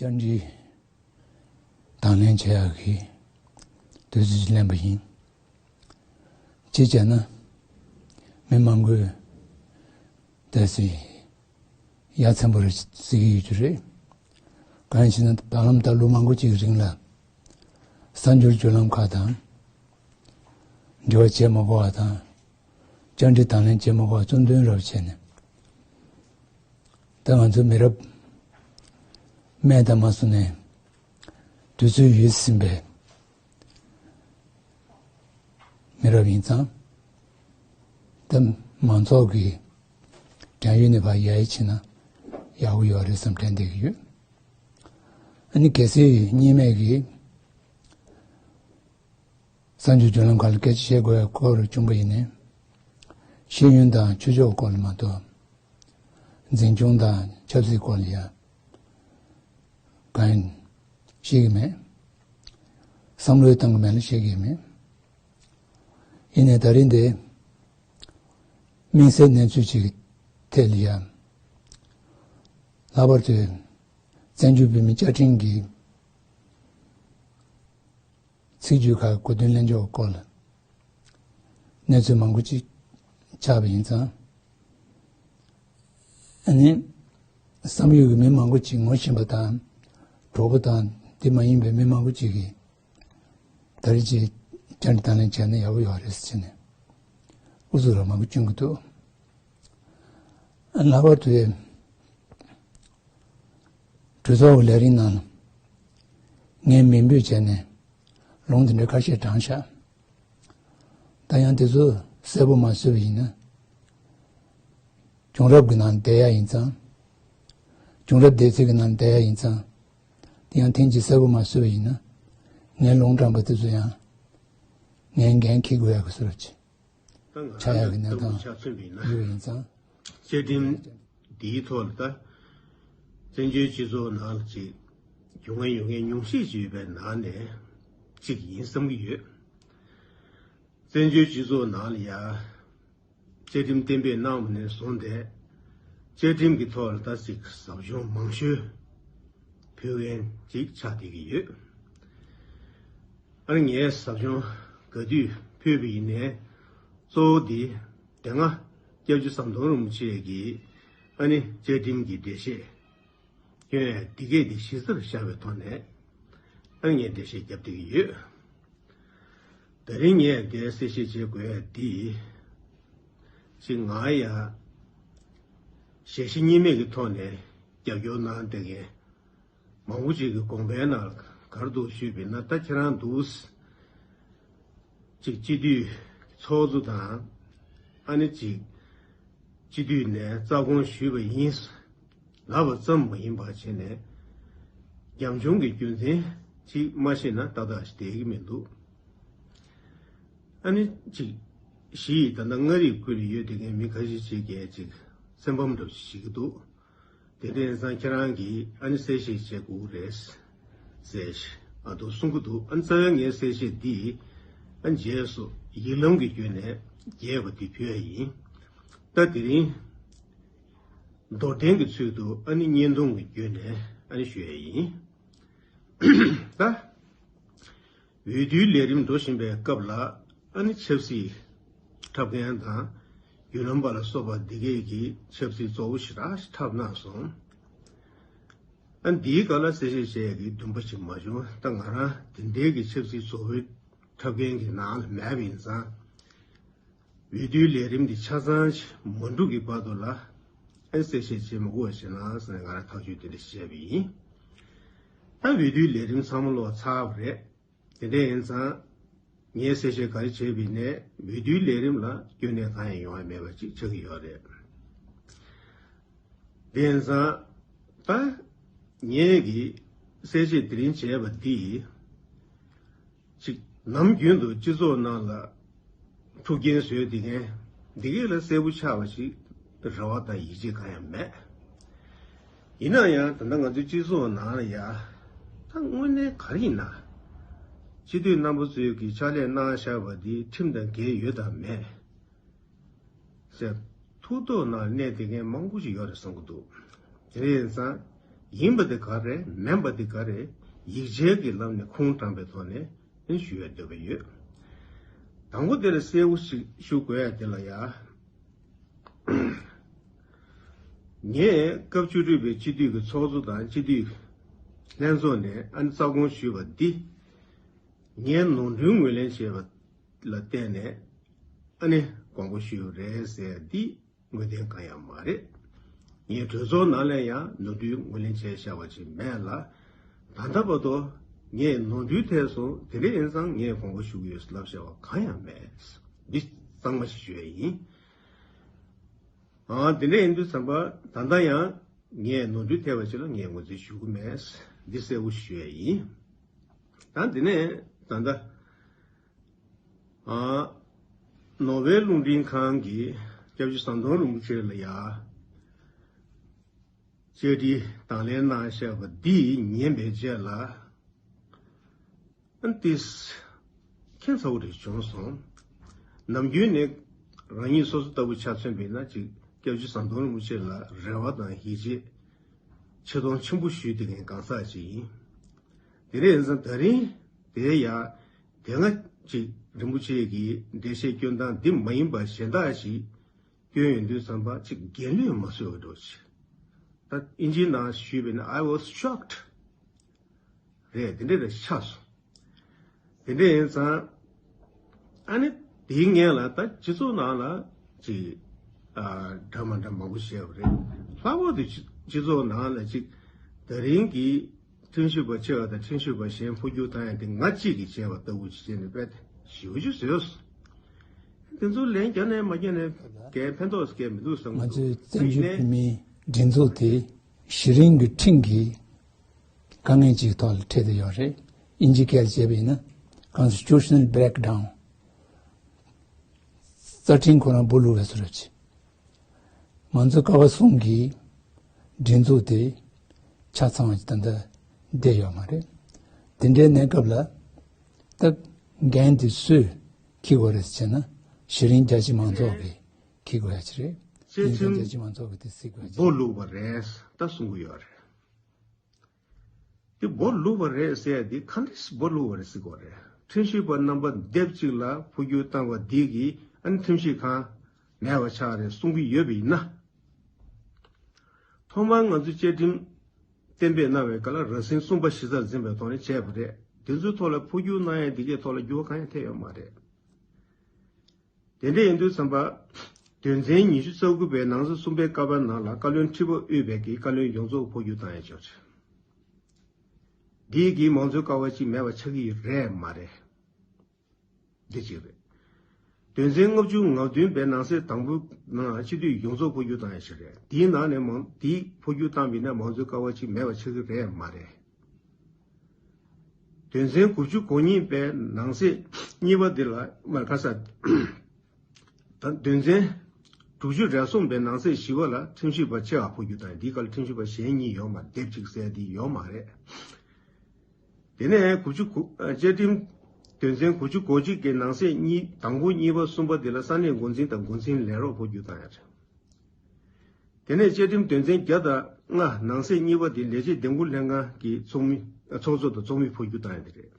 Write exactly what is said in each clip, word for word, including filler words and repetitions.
བཅར་འདྲི་དང་ལེན་བྱེད་ཡག་གི་དུས་ཚོད་ཅིག་ལེན་པ་ཡིན། གཅིག་བྱས་ན་མི་མང་པོས་ད་སི་ཡ་མཚན་པོ་རེད་ཟེར་གྱི་ཡོད་རྒྱུ་རེད། གང་ཡིན་ཞེ་ན། ད་ལམ་ད་ལོ་མང་པོ་ཅིག་གི་རིང་ལ་གསར་འགྱུར་བརྒྱུད་ལམ་ཁག་དང་འབྲེལ་བ་བྱེད་མ་དགོས་པ་དང་། བཅར་འདྲི་དང་ལེན་བྱེད་མ་དགོས་པ་གཙོ་འདོན་རབ་བྱས་ནས། ད་ང་ཚོ་མི་རབས་སྨད་དང་མ་སོང་ནས་དུས་ཚོད་ཡོལ་ཟིན་པའི་མི་རབས་ཡིན་ཙང་། ད་མང་ཚོགས་ཀྱི་དྲན་ཡུལ་ནས་ཕར་ཡལ་ཕྱིན་ན་ཡག་པོ་ཡོད་རེད་བསམ་དྲན་བསྡད་ཀྱི་ཡོད། ཨ་ནི་གལ་སྲིད་གཉིས་སྨན་གྱིས་གསར་འགྱུར་བརྒྱུད་ལམ་ཁག་ལ་སྐད་ཆ་བཤད་དགོས་ཡ་སྐོར་བྱུང་པ་ཡིན་ནའི། ཤེས་ཡོན་དང་ཆོས་ཕྱོགས་སྐོར་ལ་མ་གཏོགས། འཛིན་སྐྱོང་དང་ཆབ་སྲིད་སྐོར་ལ་ཡ་གང་ཡང་ཤེས་ཀྱི་མེད། བསམ་བློ་བཏང་གི་མེད་ལ་ཤེས་ཀྱི་མེད། ཡིན་ནའི་ད་རིང་འདི་དམིགས་བསལ་གནས་ཚུལ་ཅིག་གི་ཐད་ལ་ཡ། ལྷག་པར་དུ་བཙན་བྱོལ་བོད་མིའི་བཅའ་ཁྲིམས་ཀྱི་ཚིག་བརྗོད་ཁག་གི་གོ་དོན་ལེན་ཕྱོགས་སྐོར་ལ་གནས་ཚུལ་མང་པོ་ཅིག་ཆགས་པ་ཡིན་ཙང་། ཨ་ནི་བསམ་ཡོད་ཀྱི་མི་མང་པོ་ཅིག་ངོ་ཤེས་པ་དང་། གྲོགས་པོ་དང་དེ་མ་ཡིན་པའི་མི་མང་པོ་ཅིག་གིས་ད་རེས་ཅིག་བཅར་འདྲི་དང་ལེན་བྱས་ན་ཡག་པོ་ཡོད་རེད་ཟེར་ནས་ཨུ་ཚུགས་ར་མང་པོ་བསྐྱོན་གྱི་འདུག། ཨ། ལྷག་པར་དུ་གྲོས་ཚོགས་ཀྱི་ལས་རིམ་ནང་ལ་ངས་མིང་འབོད་བྱས་ནས་ལུང་དེ་འདྲ་ཁ་ཤས་དྲངས་ཤག། ད་ཡང་དེ་ཚོ་གསལ་པོ་མ་བཟོས་པ་ཡིན་ན། བྱུང་རབས་ཀྱི་ནང་བསྡད་ཡ་ཡིན་ཙང་། བྱུང་རབས་སྡེ་ཚན་གྱི་ནང་བསྡད་ཡ་ཡིན་ཙང་། དེ་ཡང་ཐེངས་གཅིག་གསལ་པོ་མ་བཟོས་པ་ཡིན་ན། ངའི་ལུང་དྲངས་པ་དེ་ཚོ་ཡང་ངའི་འགན་འཁྱེར་དགོས་ཡ་གི་བཟོ་འདྲ་ཅིག་ད་ང་ཆགས་ཡ་གི་གནས་སྟངས་ཆགས་ཚུལ་འདི་ཡིན་ན། ཡོད་ཡིན་ཙང་། བཅའ་ཁྲིམས་འདིའི་ཐོག་ལ་ད་བཙན་བྱོལ་སྤྱི་ཚོགས་ནང་ལ་ཅིག་བྱུང་མཁན་ཡོད་མཁན་ཉུང་ཤས་ཅིག་ཡོད་པའི་ནང་ནས་གཅིག་ཡིན་བསམ་གྱི་ཡོད། བཙན་བྱོལ་སྤྱི་ཚོགས་ནང་ལ་ཡ། བཅའ་ཁྲིམས་གཏན་འབེབས་གནང་བ་ནས་བཟུང་སྟེ། བཅའ་ཁྲིམས་ཀྱི་ཐོག་ལ་ད་ཅིག་ཟབ་སྦྱོང་མང་ཤོས་ཕུལ་མཁན་ཅིག་ཆགས་བསྡད་ཀྱི་ཡོད། ཨ་ནི་ངས་ཟབ་སྦྱོང་ག་དུས་ཕུལ་བ་ཡིན་ནའི། གཙོ་བོ་འདི་དེ་སྔ་སྐྱབས་རྗེ་ཟམ་གདོང་རིན་པོ་ཆེ་གིས་ཨ་ནི་བཅའ་ཁྲིམས་ཀྱི་འགྲེལ་བཤད་སྐྱོན་ཡ་འདི་གས་དེ་གཞི་རྩར་བཞག་པའི་ཐོག་ནས་ཨ་ནི་ངས་འགྲེལ་བཤད་བརྒྱབ་བསྡད་ཀྱི་ཡོད། ད་རིང་ངས་འདིར་གསལ་བཤད་བྱེད་དགོས་ཡ་འདི། ཅིག་ང་ཡ་ཞལ་བཞེས་གཉིས་མེད་ཀྱི་ཐོག་ནས་རྒྱབ་སྐྱོར་གནང་བསྡད་མཁན་མང་པོ་ཅིག་གི་དགོངས་པའི་ནང་ག་རེ་འདུག་ཞུས་པ་ཡིན་ན། ད་ཁྱེད་རང་འདུག། ཅིག་སྤྱི་འཐུས་ཚོགས་གཙོ་དང་། ཨ་ནི་ཅིག་སྤྱི་འཐུས་ནས་རྩ་དགོངས་ཞུས་པ་ཡིན་ལབ་པ་ཙམ་མ་ཡིན་པ་བྱས་ནས། རྒྱབ་ལྗོངས་ཀྱི་རྒྱུ་མཚན་ཅིག་མ་ཤེས་ན་ཏག་ཏག་ཞིག་བསྡད་ཀྱི་མི་འདུག། ཨ་ནི་ཅིག་གཞི་ཡི་ད་ལྟ་མངའ་རིས་ཁུལ་ལ་ཡོད་བསྡད་མཁན་མི་ཁ་ཤས་ཅིག་གིས་ཅིག་སེམས་ཕམ་འདྲ་པོ་ཞིག་བྱེད་ཀྱི་འདུག། དེ་འདྲ་ཡིན་ཙང་ཁྱེད་རང་གིས་ཨ་ནི་གསལ་བཤད་བྱེད་དགོས་རེད་ཟེར་ཨ་འདུག་གསུང་གི་འདུག། ཨ་ནི་རྩ་བའི་ངའི་གསལ་བཤད་འདི་ཨ་ནི་རྗེས་སུ་ཡིག་ལམ་གྱི་བརྒྱུད་ནས་རྒྱས་པ་འདི་ཕུལ་ཡ་ཡིན། ད་དེ་རིང་མདོར་བསྟན་གྱི་ཚུལ་དུ་ཨ་ནི་བརྙན་ཐུང་གི་བརྒྱུད་ནས་ཨ་ནི་ཞུ་ཡ་ཡིན། ད། འོས་བསྡུའི་ལས་རིམ་འགྲོ་བཞིན་པའི་སྐབས་ལ་ཨ་ནི་ཆབ་སྲིད་འཁྲབ་མཁན་དང་བརྒྱུད་ལམ་པ་ལ་སོགས་པ་འདི་གས་ཀྱིས་ཆབ་སྲིད་གཙོ་བོ་ཞེ་དྲག་ཞིག་འཁྲབ་གནང་སོང་། ཨ་ནི་འདིའི་སྐོར་ལ་གསལ་བཤད་བྱེད་ཡག་གི་འདུན་པ་ཞིག་མ་བྱུང་། ད་ང་རང་དེ་འདྲའི་གི་ཆབ་སྲིད་གཙོ་བོའི་འཁྲབ་མཁན་གྱི་ནང་ལ་མེད་པ་ཡིན་ཙང་། འོས་བསྡུའི་ལས་རིམ་འདི་ཆ་ཚང་ཞིག་མ་འགྲུབ་ཀྱི་བར་དུ་ལ་ཨ་ནི་གསལ་བཤད་བྱེད་མི་དགོས་པ་ཞིག་གནང་ཟེར་ནས་ང་རང་ཐག་གཅོད་དེ་འདྲ་བྱས་པ་ཡིན། ད་འོས་བསྡུའི་ལས་རིམ་ཚང་མ་ལོག་ཚར་བ་རེད། དེ་འདྲ་ཡིན་ཙང་ངས་གསལ་བཤད་ག་རེ་བྱས་པ་ཡིན་ནའི་འོས་བསྡུའི་ལས་རིམ་ལ་སྐྱོན་གནད་གང་ཡང་ཡོང་ཡ་མེད་པ་ཅིག་ཆགས་ཀྱི་ཡོད་རེད། དེ་ཡིན་ཙང་ད་ངས་ཀྱི་གསལ་བཤད་དེ་རིང་བྱས་པ་འདི། ཅིག་ནམ་རྒྱུན་དུ་སྤྱི་ཚོགས་ནང་ལ་འཁྲུག་རྐྱེན་བཟོས་བསྡད་མཁན་འདི་གས་ལ་གསལ་པོ་ཆགས་པ་ཞིག་རེ་བ་དང་ཡིད་ཆེས་གང་ཡང་མེད། ཡིན་ན་ཡང་ད་ལྟ་ང་ཚོའི་སྤྱི་ཚོགས་ནང་ལ་ཡ། ད་དངོས་གནས་ག་རེ་ཡིན་ན། སྤྱི་འཐུས་རྣམ་པ་ཚོས་ཀྱི་ཕྱག་ལས་གནང་བཞག་པ་འདི་ཁྲིམས་དང་འགལ་ཡོད་དམ་མེད་ཟེར། ཐུགས་དོགས་ནང་གནས་བསྡད་མཁན་མང་པོ་ཞིག་ཡོད་རེད་བསམ་གྱི་འདུག། དེ་ཡིན་ཙང་ ཡིན་པ་དེ་ག་རེ་མིན་པ་དེ་ག་རེ་ཡིག་ཆའི་གི་ལམ་ནས་ཁུངས་དྲངས་པའི་ཐོག་ནས་ཞུ་ཡ་འདོད་པ་ཡོད། དང་པོ་དེ་ལ་གསལ་བོ་ཞིག་ཞུ་དགོས་ཡ་དེ་ལ་ཡ། ངས་སྐབས་བཅུ་དྲུག་པའི་སྤྱི་འཐུས་ཀྱི་ཚོགས་གཙོ་དང་སྤྱི་འཐུས་ལྷན་ཚོགས་ནས་ཨ་ནི་རྩ་དགོངས་ཞུས་པ་འདི། ངས་ནོར་འཁྲུལ་ངོས་ལེན་བྱས་པ་ལ་བརྟེན་ནས་ཨ་ནི་དགོངས་པ་ཞུས་པ་རེད་ཟེར་འདི་ངོས་འཛིན་གང་ཡང་མ་རེད། ངས་གྲོས་ཚོགས་ནང་ལ་ཡང་ནོར་འཁྲུལ་ངོས་ལེན་བྱས་བཞག་པ་ཅིག་མེད་ལ། ད་ལྟ་བར་དུ་ངས་ནོར་འཁྲུལ་ཐེབས་སོང་དེ་འདྲ་ཡིན་ཙང་ངས་དགོངས་པ་ཞུ་གི་ཡོད་ལབ་བྱས་པ་གང་ཡང་མེད། འདི་གཙང་མ་ཞིག་ཞུ་ཡ་ཡིན། ཨ་དེ་འདྲ་ཡིན་དུས་ཙམ་པ་ད་ལྟ་ཡང་ངས་ནོར་འཁྲུལ་ཐེབས་པ་ཅིག་ལ་ངས་ངོས་འཛིན་ཞུ་གི་མེད། འདི་གསལ་པོ་ཞུ་ཡ་ཡིན། ད་དེ་ནས་ད་ལྟ་ཨ་ནོར་ཝེ་རླུང་འཕྲིན་ཁང་གི་སྐྱབས་རྗེ་ཟམ་གདོང་རིན་པོ་ཆེ་ལ་ཡ་བཅར་འདྲི་དང་ལེན་གནང་བཞག་པ་འདི་ཉན་པའི་རྗེས་ལ། ཨ་ནི་ཏིས་ཁྱད་མཚར་པོ་རེ་བྱུང་སོང་། ནམ་རྒྱུན་ནས་རང་ཉིད་སོ་སོ་ལྟ་བུ་ཆ་མཚོན་པ་ཡིན་ན་ཅིག་སྐྱབས་རྗེ་ཟམ་གདོང་རིན་པོ་ཆེ་ལ་རེ་བ་དང་ཡིད་ཆེས་ཆེ་མཐོང་ཆེན་པོ་ཞུས་བསྡད་མཁན་གང་ཟག་ཅིག་ཡིན། དེ་རེད་ཙང་ད་རིང་དེ་ཡ་དེ་སྔ་ཅིག་རིན་པོ་ཆེ་གིས་འགྲེལ་བཤད་སྐྱོན་སྟངས་འདི་མ་ཡིན་པ་གཞན་དག་ཞིག་སྐྱོན་ཡོང་དུས་ཙམ་པ་ཅིག་འགན་ལུས་མ་བཟོད་པ་འདྲ་ཅིག་ད་ཨིན་ཇིའི་ནང་ཞུས་པས་ན། I was shocked. རེད། དེ་འདྲ་རེད་ཆགས་སོང་། དེ་འདྲ་ཡིན་ཙང་ཨ་ནི་དེའི་སྔོན་ལ་ད་སྤྱི་ཚོགས་ནང་ལ་ཅིག་ཨ་འདྲ་མ་འདྲ་མང་པོ་བཤད་པ་རེད། ལྷག་པར་དུ་སྤྱི་སྤྱི་ཚོགས་ནང་ལ་ཅིག་ད་རིང་གི་ཁྲིམས་ཞིབ་པ་ཆེ་བ་དང་ཁྲིམས་ཞིབ་པ་གཞན་འཕོ་འགྱུར་བཏང་ཡ་དེ་ང་གཅིག་གིས་བྱས་པ་ལྟ་བུ་ཅིག་བྱས་ནས་དཔེ་ཞེ་པོ་ཅིག་བཟོས་སོང་། དེ་ཚོ་ལན་རྒྱག་ནས་མ་རྒྱག་ནས་གའི་ཕན་ཐོགས་གའི་མི་འདུག་བསམ་གྱི་འདུག་ང་ཚོའི་བཙན་བྱོལ་བོད་མིའི་སྒྲིག་འཛུགས་དེ་གཞི་རིམ་གྱི་ཁྲིམས་ཀྱི་དཀའ་ངལ་ཅིག་ཐོག་ལ་འཕྲད་དེ་ཡོད་རེད། ཨིན་ཇི་སྐད་བྱས་པ་ཡིན་ན་Constitutional Breakdown། རྩ་ཁྲིམས་ཁོ་རང་སྦོ་ལུག་པའི་བཟོ་འདྲ་ཅིག་ང་ཚོ་ཀ་བ་གསུམ་གྱི་སྒྲིག་འཛུགས་དེ་ཆ་ཚང་བ་ད་ལྟ་བསྡད་ཡོད་མ་རེད། དེ་འདྲའི་གནས་སྐབས་ལ་ད་འགན་དེ་སུས་འཁྱེར་དགོས་རེད་ཟེར་ན་གཞི་རིམ་རྒྱ་ཆེ་མང་ཚོགས་ཀྱིས་འཁྱེར་དགོས་ཡ་ཅིག་རེད། བཅའ་ཁྲིམས་རྒྱ་ཆེ་མང་ཚོགས་ཀྱིས་དེ་གཟིགས་དགོས་ཡ་ཅིག་སྦོ་ལུག་པ་རེད་ད་གསུང་གི་ཡོད་རེད། འདི་སྦོ་ལུག་པ་རེད་ཟེར་ཡ་འདི་ག་འདྲ་སྦོ་ལུག་པ་རེད་ཟེར་དགོས་རེད། ཁྲིམས་ཞིབ་པ་རྣམ་པ་སྡེབ་གཅིག་ལ་འཕོ་འགྱུར་བཏང་བ་འདི་གིས་ཨ་ནི་ཁྲིམས་ཞིབ་ཁང་མེད་པ་ཆགས་རེད་གསུང་གི་ཡོད་པ་ཡིན་ན། ཐོག་མར་ང་ཚོས་བཅའ་ཁྲིམས་གཏན་འབེབས་གནང་བའི་སྐབས་ལ་རང་ཟིན་གསུམ་པ་གཞི་རྩར་འཛིན་པའི་ཐོག་ནས་བྱས་པ་རེད། དེ་ཚོའི་ཐོག་ལ་འཕོ་འགྱུར་གནང་ཡ་འདི་གའི་ཐོག་ལ་འགྱུར་བ་གང་ཡང་ཐེབས་ཡོད་མ་རེད། དེ་འདྲ་ཡིན་དུས་ཙམ་པ། དོན་ཚན་ཉི་ཤུ་རྩ་དགུ་པའི་ནང་གསེས་གསུམ་པའི་ཀ་པ་ནང་ལ་བཀའ་བློན་ཁྲི་པ་དབུས་པའི་གི་བཀའ་བློན་ཡོངས་རྫོགས་འཕོ་འགྱུར་བཏང་ཡ་ཅིག་ཡོད་རེད། འདིའི་གི་མང་གཙོའི་ཀ་བ་གཅིག་མེད་པ་ཆགས་ཀྱི་ཡོད་རེད་མ་རེད། འདི་གཅིག་རེད། དོན་ཚན་ལྔ་བཅུ་ང་བདུན་པའི་ནང་གསེས་དང་པོ་ནང་སྤྱི་འཐུས་ཡོངས་རྫོགས་འཕོ་འགྱུར་བཏང་ཡ་ཞིག་རེད། དེའི་ནང་ནས་མང་དེའི་འཕོ་འགྱུར་བཏང་བ་ཡིན་ན་མང་གཙོའི་ཀ་བ་གཅིག་མེད་པ་ཆགས་ཀྱི་རེད་མ་རེད། དོན་ཚན་དགུ་བཅུ་གོ་གཉིས་པའི་ནང་གསེས་གཉིས་པ་འདི་ལ་མར་ཁ་ས། ད་དོན་ཚན་དྲུག་ཅུ་རེ་གསུམ་པའི་ནང་གསེས་བཞི་པ་ལ་ཁྲིམས་ཞིབ་པ་ཆེ་བ་འཕོ་འགྱུར་བཏང་ཡ། འདིའི་སྐབས་ལ་ཁྲིམས་ཞིབ་པ་གཞན་གཉིས་ཡོད་མ་རེད། སྡེབ་གཅིག་ཟེར་འདི་ཡོད་མ་རེད། དེ་ནས་དགུ་བཅུ་གོ་བཅའ་ཁྲིམས་དོན་ཚན་དགུ་བཅུ་གོ་གཅིག་གི་ནང་གསེས་གཉིས་དང་པོ་གཉིས་པ་གསུམ་པ་འདི་ལ་ས་གནས་འགོ་འཛིན་དང་འགོ་འཛིན་ལས་རོགས་འཕོ་འགྱུར་བཏང་ཡ་རེད། དེ་ནས་བཅའ་ཁྲིམས་དོན་ཚན་བརྒྱ་དང་ལྔ་ནང་གསེས་གཉིས་པ་དེ་ལས་བྱེད་འདེམས་བསྐོ་ལྷན་ཁང་གི་ཚོགས་མི་ཚོགས་གཙོ་དང་ཚོགས་མི་འཕོ་འགྱུར་བཏང་ཡ་དེ་རེད།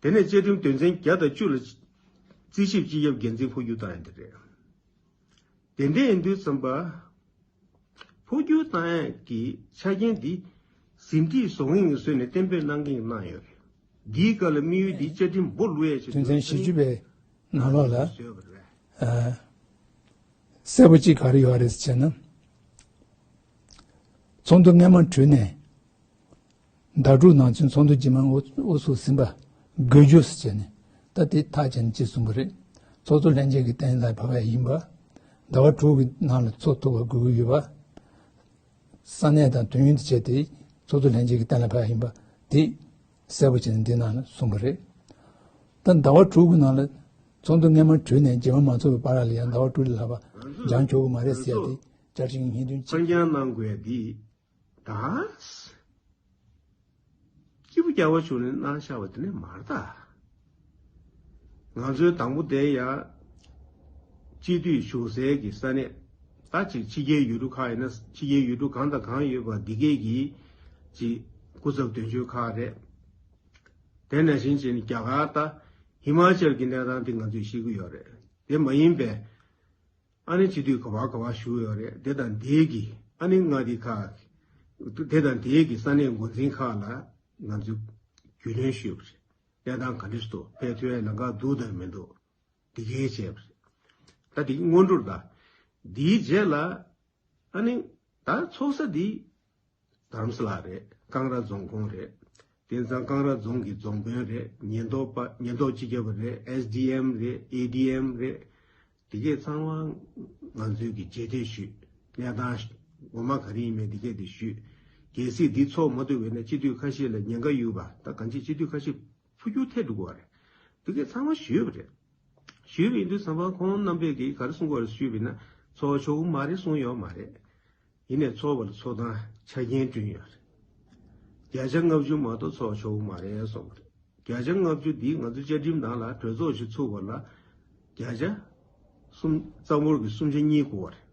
དེ་ནས་བཅའ་ཁྲིམས་དོན་ཚན་བརྒྱ་དང་བཅུ་ལ་རྩིས་ཞིབ་སྤྱི་ཁྱབ་འགན་འཛིན་འཕོ་འགྱུར་བཏང་ཡ་དེ་རེད། དེ་འདྲ་ཡིན་དུས་ཙམ་པ། འཕོ་འགྱུར་བཏང་ཡ་གི་ཆ་རྐྱེན་འདི་ཟིན་བྲིས་བཟོ་མཁན་གྱིས་བཟོས་ནས་གཏན་འབེབས་གནང་མཁན་གྱིས་གནང་ཡོད་རེད། འདིའི་སྐབས་ལ་དམིགས་ཡུལ་འདི་བཅའ་ཁྲིམས་སྦོ་ལུག་ཡ་ཆེད་དུ་དོན་ཚན་བཞི་བཅུ་པའི་ནང་ལོགས་ལ་བཟོས་པ་རེད། ཨ། གསལ་པོ་གཅིག་ག་རེ་ཡོད་རེད་ཟེར་ན། ཚོགས་འདུ་སྔོན་མ་གྲོལ་ནས་ཟླ་དྲུག་ནང་ཚུན་ཚོགས་འདུ་རྗེས་མ་དབུ་དབུ་ཚུགས་ཟིན་པ་དགོས་རྒྱུ་ཟེར་ནས་ད་དེ་ཐག་བཅད་ནས་ཅི་གསུངས་པ་རེད། ཚོགས་གཙོ་ལྷན་རྒྱས་ཀྱི་གཏན་ལ་ཕབ་པ་ཡིན་པ། ཟླ་བ་དྲུག་གི་ནང་ལ་ཚོགས་ཐུབ་པ་དགོས་ཀྱི་ཡོད་པ། ས་གནས་དང་དུས་ཡུན་དུ་བྱས་ཏེ་ཚོགས་གཙོ་ལྷན་རྒྱས་ཀྱི་གཏན་ལ་ཕབ་ཡ་ཡིན་པ་དེ་གསལ་པོ་བྱས་ནས་འདི་ནང་ལ་གསུངས་པ་རེད། ད་ཟླ་བ་དྲུག་གི་ནང་ལ་ཚོགས་འདུ་སྔོན་མ་གྲོལ་ནས་རྗེས་མ་མ་ཚོགས་པའི་བར་ལ་ཡང་ཟླ་བ་དྲུག་ལས་ལྷག་པ་འགྱངས་ཆོག་གི་མ་རེད་ཟེར་ཡ་དེ་བཅའ་ཁྲིམས་ཀྱི་ཉིན་བདུན་གཅིག་འཕར་འགྱངས་གནང་དགོས་ཡ་འདི་ད་སྐྱིད་པོ་རྒྱག་པ་བྱུང་ནས་གནང་བཞག་པ་དེ་ནས་མ་རེད་ད། ང་ཚོའི་དང་པོ་དེ་ཡ་སྤྱི་འཐུས་བཞུགས་སའི་གི་ས་གནས་ ད་ཅིག་ཕྱི་རྒྱལ་ཡུལ་གྲུ་ཁག་ཡིན་ན་ཕྱི་རྒྱལ་ཡུལ་གྲུ་གང་དང་གང་ཡོད་པ་འདི་གས་ཀྱི་ཅིག་སྐུ་ཚབ་དོན་གཅོད་ཁག་རེད། དེ་ནང་བཞིན་བྱས་ནས་རྒྱ་གར་ད་ཧི་མ་ཅལ་གྱི་གནས་སྟངས་དེ་ང་ཚོས་ཤེས་ཀྱི་ཡོད་རེད། དེ་མ་ཡིན་པའི་ཨ་ནི་སྤྱི་འཐུས་ག་བ་ག་བ་བཞུགས་ཡོད་རེད། དེ་དང་དེའི་གི་ཨ་ནི་མངའ་སྡེ་ཁག་དེ་དང་དེའི་གི་ས་གནས་འགོ་འཛིན་ཁག་ལ་ང་ཚོས་རྒྱུས་ལོན་ཞུས་པ་རེད། གནས་སྟངས་ག་འདྲ་ཞིག་འདུག་ཕེབས་ཐུབ་ཡ་ལམ་ཁ་འདུག་དང་མི་འདུག་འདི་གས་བྱས་པ་རེད། ད་དེ་སྔོན་འགྲོར་ད་འདིའི་རྗེས་ལ་ཨ་ནི་ད་ཚོགས་ས་འདི་རྡ་རམ་ས་ལ་རེད། ཀང་ར་རྫོང་ཁོངས་རེད། དེང་སང་ཀང་ར་རྫོང་གི་རྫོང་དཔོན་རེད། ཉེན་རྟོག་པ་ཉེན་རྟོག་སྤྱི་ཁྱབ་པ་རེད། ཨེས་ཌི་ཨེམ་རེད། ཨེ་ཌི་ཨེམ་རེད། དེ་གས་ཚང་མ་ང་ཚོས་ཀྱི་རྗེས་དེད་ཞུས། གནས་སྟངས་ངོ་མ་ག་རེ་ཡིན་མིན་དེ་གས་དེ་ཞུས། གལ་སྲིད་འདི་ཚོགས་མ་ཐུབ་པས་ན་སྤྱི་འཐུས་ཁ་ཤས་ལ་ཉེན་ཁ་ཡོད་པ། ད་གང་ཅི་སྤྱི་འཐུས་ཁ་ཤས་འཕོ་འགྱུར་ཐེབས་འགྲོ་གི་རེད། དེ་གས་ཚང་མ་ཞུས་པ་རེད། ཞུས་པ་ཡིན་དུས་ཙམ་པ་ཁོང་རྣམ་པས་ཀྱིས་ག་རེ་གསུང་གི་ཡོད་རེད་ཞུས་པ་ཡིན་ན། ཚོགས་ཆོག་གི་མ་རེད་གསུངས་ཡོད་མ་རེད། ཡིན་ནའི་ཚོགས་པ་ལ་ཚོགས་སྟངས་ཆ་རྐྱེན་བསྐྲུན་ཡོད་རེད། བརྒྱ་ཆ་ལྔ་བཅུ་མ་གཏོགས་ཚོགས་ཆོག་གི་མ་རེད་གསུངས་པ་རེད། བརྒྱ་ཆ་ལྔ་བཅུ་འདི་ང་ཚོའི་བཅའ་ཁྲིམས་ནང་ལ་གྲོས་ཚོགས་ཤིག་ཚུགས་པ་ལ་བརྒྱ་ཆ་གསུམ་རྩ་འབོར་གྱི་སུམ་ཆ་གཉིས་དགོས་པ་རེད།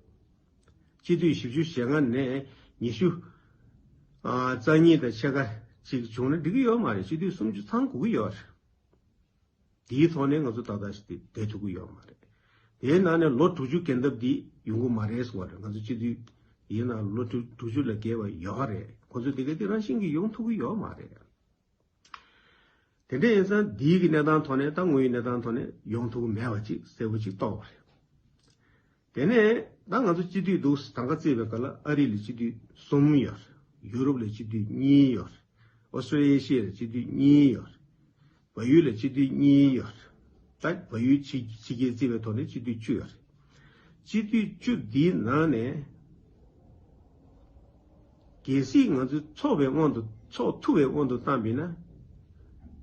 སྤྱི་འཐུས་བཞི་བཅུ་ཞེ་ལྔ་ནས་ཉི་ཤུ་ཨ་རྩ་གཉིས་དང་ཕྱེད་ཀ་ཅིག་བྱུང་ན་འགྲིག་གི་ཡོད་མ་རེད། སྤྱི་འཐུས་སུམ་ཅུ་ཚང་དགོས་ཀྱི་ཡོད་རེད། དེའི་ཐོག་ནས་ང་ཚོ་ཏག་ཏག་ཞིག་དེ་བསྡད་ཐུབ་ཀྱི་ཡོད་མ་རེད། དེའི་ནང་ནས་ལོ་དྲུག་ཅུ་འགན་ཐབས་འདི་ཡོང་གི་མ་རེད་གསུངས་པ་རེད། ང་ཚོ་སྤྱི་འཐུས་ཡིན་ན་ལོ་དྲུག་དྲུག་ཅུ་ལས་བརྒལ་བ་ཡོད་རེད། ཁོ་ཚོ་དེ་ག་དེ་རང་བཞིན་གྱིས་ཡོང་ཐུབ་ཀྱི་ཡོད་མ་རེད། དེ་འདྲ་ཡིན་ཙང་འདིའི་གི་གནས་སྟངས་ཐོག་ནས་ད་དངོས་ཡོད་གནས་སྟངས་ཐོག་ནས་ཡོང་ཐུབ་ཀྱི་མེད་པ་ཅིག་གསལ་པོ་ཅིག་རྟོགས་པ་རེད། དེ་ནས་ད་ང་ཚོ་སྤྱི་འཐུས་འདུག་དང་ག་བརྩིས་པའི་སྐབས་ལ་ཨ་རི་ལ་སྤྱི་འཐུས་གསུམ་ཡོད་རེད། ཡུ་རོབ་ལ་སྤྱི་འཐུས་གཉིས་ཡོད་རེད། ཨོ་སི་ཀྲོ་ལི་ཡའི་ཤེས་ལ་སྤྱི་འཐུས་གཉིས་ཡོད་རེད། བལ་ཡུལ་ལ་སྤྱི་འཐུས་གཉིས་ཡོད་རེད། ད་བལ་ཡུལ་ཕྱི་ཕྱི་རྒྱལ་བརྩིས་པའི་ཐོག་ནས་སྤྱི་འཐུས་བཅུ་ཡོད་རེད། སྤྱི་འཐུས་བཅུ་འདིའི་ནང་ནས་གལ་སྲིད་ང་ཚོས་ཚོགས་པའི་དབང་དུ་ཚོགས་ཐུབ་པའི་དབང་དུ་བཏང་པ་ཡིན་ན།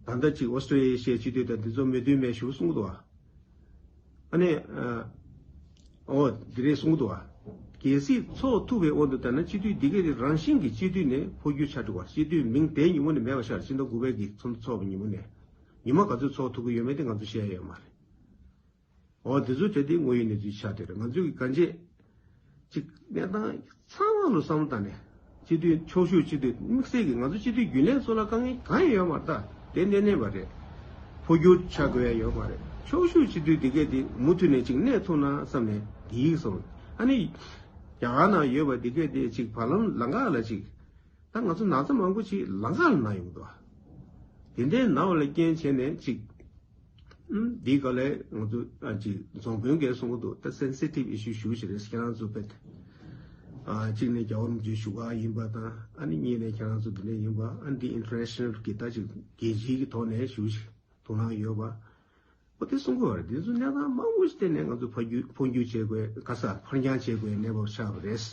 ད་ལྟ་ཅིག་ཨོ་སི་ཀྲོ་ལི་ཡའི་ཤེས་སྤྱི་འཐུས་དང་འདི་ཚོ་མོས་མཐུན་མེད་ཞུ་གསུང་གི་འདུག་བ། ཨ་ནི། ཨོ། འདི་རེད་གསུང་གི་འདུག་བ། གལ་སྲིད་ཚོགས་ཐུབ་པའི་དབང་དུ་བཏང་ན་སྤྱི་འཐུས་འདི་གས་དེ་རང་བཞིན་གྱིས་སྤྱི་འཐུས་ནས་འཕོ་འགྱུར་ཆགས་འགྲོ་བ། སྤྱི་འཐུས་མིང་དེ་ཉིན་མོ་ནས་མེད་པ་ཆགས། ཕྱི་ཟླ་དགུ་པའི་གི་ཚོགས་འདུ་ཚོགས་པའི་ཉིན་མོ་ནས། ཉི་མ་ག་ཚོད་ཚོགས་ཐུབ་ཀྱི་ཡོད་མེད་དེ་ང་ཚོ་ཤེས་ཡ་ཡོད་མ་རེད། འོ་དེ་ཚོ་དེ་དེ་དངོས་ཡོད་གནས་ཚུལ་ཆགས་བསྡད་རེད། ང་ཚོས་གང་ཅི་ཅིག་གནས་སྟངས་ཚང་མ་ལ་བསམ་བློ་བཏང་ནས། སྤྱི་འཐུས་ཕྱོགས་བཞུགས་སྤྱི་འཐུས་དམིགས་བསལ་གྱི་ང་ཚོ་སྤྱི་འཐུས་རྒྱུན་ལས་ཚོ་ལ་དཀའ་ངལ་གང་ཡང་ཡོད་མ་རེད། ད་ཏན་ཏན་གནས་པ་རེད། འཕོ་འགྱུར་ཆགས་དགོས་ཡ་ཡོད་མ་རེད། ཕྱོགས་བཞུགས་སྤྱི་འཐུས་དེ་གས་དེ་མུ་མཐུད་ནས་ཅིག་གནས་ཐུབ་ན་བསམ་ནས་འདི་ཡིག་སོང་། ཨ་ནི་རྒྱ་གར་ནང་ཡོད་པ་དེ་གས་དེ་ཅིག་བར་ལམ་ལམ་ཁ་ལ་ཅིག་ད་ང་ཚོ་ན་ཚ་མང་པོ་ཅིག་ལམ་ཁ་ལ་ན་ཡོང་འདུག་དེ་འདྲའི་ན་བ་ལ་རྐྱེན་བྱས་ནས་ཅིག་ཨུམ། འདིའི་སྐབས་ལ་ང་ཚོ་ཨ་ཅིག་རྫོང་དཔོན་གྱིས་གསུང་གི་འདུག་ད་སེན་སི་ཊིབ་ཨི་ཤུ་ཞེ་པོ་ཅིག་རེད། ཁྱེད་རང་ཚོ་དཔེ་ཨ་གཅིག་ནས་རྒྱལ་བ་རིན་པོ་ཆེ་བཞུགས་སྒར་ཡིན་པ་དང་། ཨ་ནི་གཉིས་ནས་ཁྱེད་རང་ཚོ་འདི་འདྲ་ཡིན་པ། ཨ་ནི་འདི་ཨིན་ཊར་ནེ་ཤ་ནལ་གྱི་ད་ཅིག་རྒྱལ་སྤྱིའི་གི་ཐོག་ནས་ཞེ་པོ་ཅིག་དོ་སྣང་ཡོད་པ། འོ་དེ་གསུང་གི་ཡོད་རེད། འདི་ཚོ་གནས་སྟངས་མང་པོ་ཞིག་བལྟས་ནས་ང་ཚོ་འཕོ་འགྱུར་འཕོ་འགྱུར་བྱེད་དགོས། ག་ས་འཕར་འགྱངས་བྱེད་དགོས་གནས་བབ་ཆགས་པ་རེད།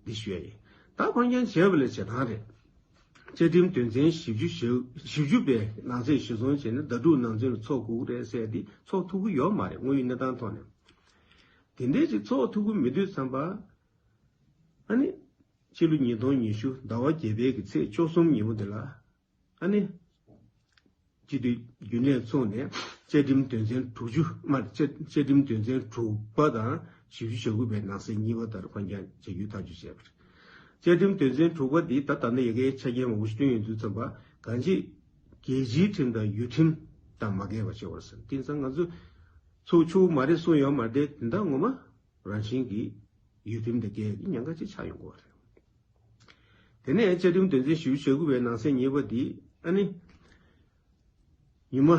འདི་ཞུ་ཡ་ཡིན། ད་འཕར་འགྱངས་བྱས་པ་ལས་བྱེད་སྟངས་རེད། བཅའ་ཁྲིམས་དོན་ཚན་བཞི་བཅུ་ཞེ་བཞི་བཅུ་པའི་ནང་གསེས་གཞིར་བཟུང་བྱས་ནས་ཟླ་དྲུག་ནང་ཚུན་ལ་ཚོགས་དགོས་ཀྱི་རེད་ཟེར་ཏེ་ཚོགས་ཐུབ་ཀྱི་ཡོད་མ་རེད། དངོས་ཡོད་གནས་སྟངས་ཐོག་ནས། དེ་འདྲའི་ཅིག་ཚོགས་ཐུབ་ཀྱི་མི་འདུག་བསམ་པ། ཨ་ནི་ཕྱི་ལོ་ཉིས་སྟོང་ཉི་ཤུ་ཟླ་བ་བརྒྱད་པའི་གི་ཚེས་བཅུ་གསུམ་ཉིན་མོ་དེ་ལ། ཨ་ནི་སྤྱི་འཐུས་རྒྱུན་ལས་ཚོགས་ནས་བཅའ་ཁྲིམས་དོན་ཚན་དྲུག་ཅུ་མ་བཅའ་བཅའ་ཁྲིམས་དོན་ཚན་དྲུག་པ་དང་བཞི་བཅུ་ཞེ་དགུ་པའི་ནང་གསེས་གཉིས་པ་ལྟར་འཕར་འགྱངས་བྱ་རྒྱུའི་ཐག་གཅོད་བྱས་པ་རེད། བཅའ་ཁྲིམས་དོན་ཚན་དྲུག་པ་འདི་ད་ད་ནི་ཡ་གིའི་ཆ་རྐྱེན་མང་པོ་ཞིག་བསྐྲུན་ཡོང་དུས་ཙམ་པ། གང་ཅི་རྒྱལ་སྤྱིའི་ཁྲིམས་དང་ཡུལ་ཁྲིམས་དང་མ་འགལ་བ་བྱེད་པར་ཟེར། དེང་སང་ང་ཚོ་ཚོགས་ཆོག་མ་རེད་གསུངས་ཡོད་མ་རེད། དེ་འདྲ་ངོ་མ་རང་བཞིན་གྱིས་ཡུལ་ཁྲིམས་དང་འགལ་གྱི་ཉེན་ཁ་ཅིག་ཆགས་ཡོང་གི་རེད། དེ་ནས་བཅའ་ཁྲིམས་དོན་ཚན་བཞི་བཅུ་ཞེ་དགུ་པའི་ནང་གསེས་གཉིས་པ་འདི་ཨ་ནི་ཉི་མ་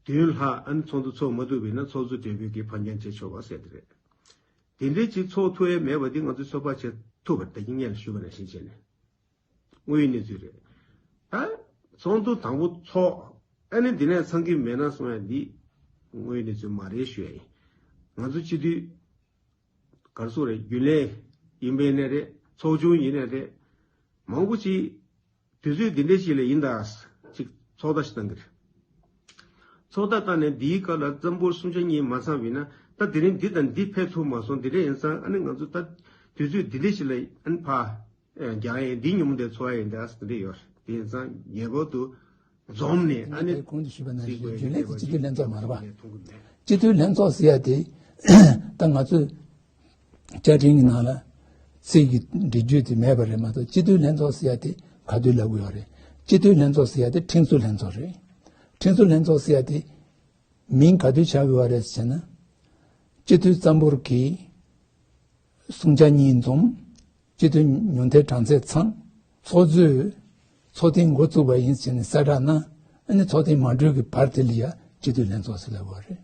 བདུན་ལྷག་ཨ་ནི་ཚོགས་འདུ་ཚོགས་མ་ཐུབ་པ་ཡིན་ན་ཚོགས་གཙོ་སྦྲེལ་པོས་ཀྱིས་འཕར་འགྱངས་བྱེད་ཆོག་པ་ཟེར་དེ་རེད། དེ་འདྲའི་ཅིག་ཚོགས་ཐུབ་ཡས་མེད་པ་འདི་ང་ཚོས་ཚོད་དཔག་བྱེད་ཐུབ་པ་རེད། ད་གིན་སྔོན་ལ་ཞུས་པ་ནང་བཞིན་བྱས་ནས་དངོས་ཡོད་གནས་ཚུལ་རེད། ད་ཚོགས་འདུ་དང་པོ་ཚོགས། ཨ་ནི་འདི་ནས་ཚང་གི་མེད་ན་གསུང་ཡ་འདི་དངོས་ཡོད་གནས་ཚུལ་མ་རེད་ཞུ་ཡ་ཡིན། ང་ཚོ་སྤྱི་འཐུས་ག་རེ་ཟེར་དགོས་རེད། རྒྱུན་ལས་ཡིན་པ་ཡིན་ནའི་རེད། ཚོགས་ཆུང་ཡིན་ནའི་རེད། མང་པོ་ཅིག་དུས་ཚོད་འདི་འདྲ་ཞིག་ལ་ཡིན་ད་ཅིག་ཚོགས་བརྡ་ཞིག་བཏང་གི་རེད། ཚོགས་བརྡ་བཏང་ནས་འདིའི་སྐབས་ལ་རྩ་འབོར་སུམ་ཆ་གཉིས་མ་ཚང་བ་ཡིན་ན། ད་དེ་རིང་འདི་དང་འདི་ཕེབས་ཐུབ་མ་སོང་། འདི་འདྲ་ཡིན་ཙང་ཨ་ནི་ང་ཚོ་ད་དུས་ཚོད་འདི་འདྲ་ཞིག་ལ་ཨ་ནི་ཕར་རྒྱག་ཡས་འདི་ཉིན་མོ་འདིར་ཚོགས་ཡས་ཡིན་ད་ཟེར་འདི་ཡོད་རེད། དེ་ཡིན་ཙང་ངེས་པར་དུ་འཛོམས་ནས་ཨ་ནི་གོང་དུ་ཞུས་པ་ནང་བཞིན་རྒྱུན་ལས་ཀྱི་སྤྱི་འཐུས་ལྷན་ཚོགས་མ་རེད་པ། སྤྱི་འཐུས་ལྷན་ཚོགས་ཟེར་ཡ་དེ་ད་ང་ཚོས་བཅའ་ཁྲིམས་ཀྱི་ནང་ལ་ ཚིག་གི་འབྲི་རྒྱུ་དེ་མེད་པ་རེད་མ་གཏོགས། སྤྱི་འཐུས་ལྷན་ཚོགས་ཟེར་ཡ་དེ་ག་དུས་ལབ་གི་ཡོད་རེད། སྤྱི་འཐུས་ལྷན་ཚོགས་ཟེར་ཡ་དེ་ཁྲིམས་བཟོ་ལྷན་ཚོགས་རེད། ཁྲིམས་བཟོ་ལྷན་ཚོགས་ཟེར་ཡ་དེ་མིང་ག་དུས་ཆགས་ཀྱི་ཡོད་རེད་ཟེར་ན། སྤྱི་འཐུས་རྩ་འབོར་གྱི་གསུམ་ཆ་གཉིས་འཛོམས། སྤྱི་འཐུས་ཉུང་མཐའི་གྲངས་ཚད་ཚང་། ཚོགས་གཙོས་ཚོགས་ཐེངས་འགོ་བཙུགས་པ་ཡིན་ཟེར་ནས་གསལ་བསྒྲགས་གནང་། ཨ་ནི་ཚོགས་ཐེངས་མ་གྲོལ་གྱི་བར་དེ་ལ་ཡ་སྤྱི་འཐུས་ལྷན་ཚོགས་ཟེར་ལབ་ཡོད་རེད།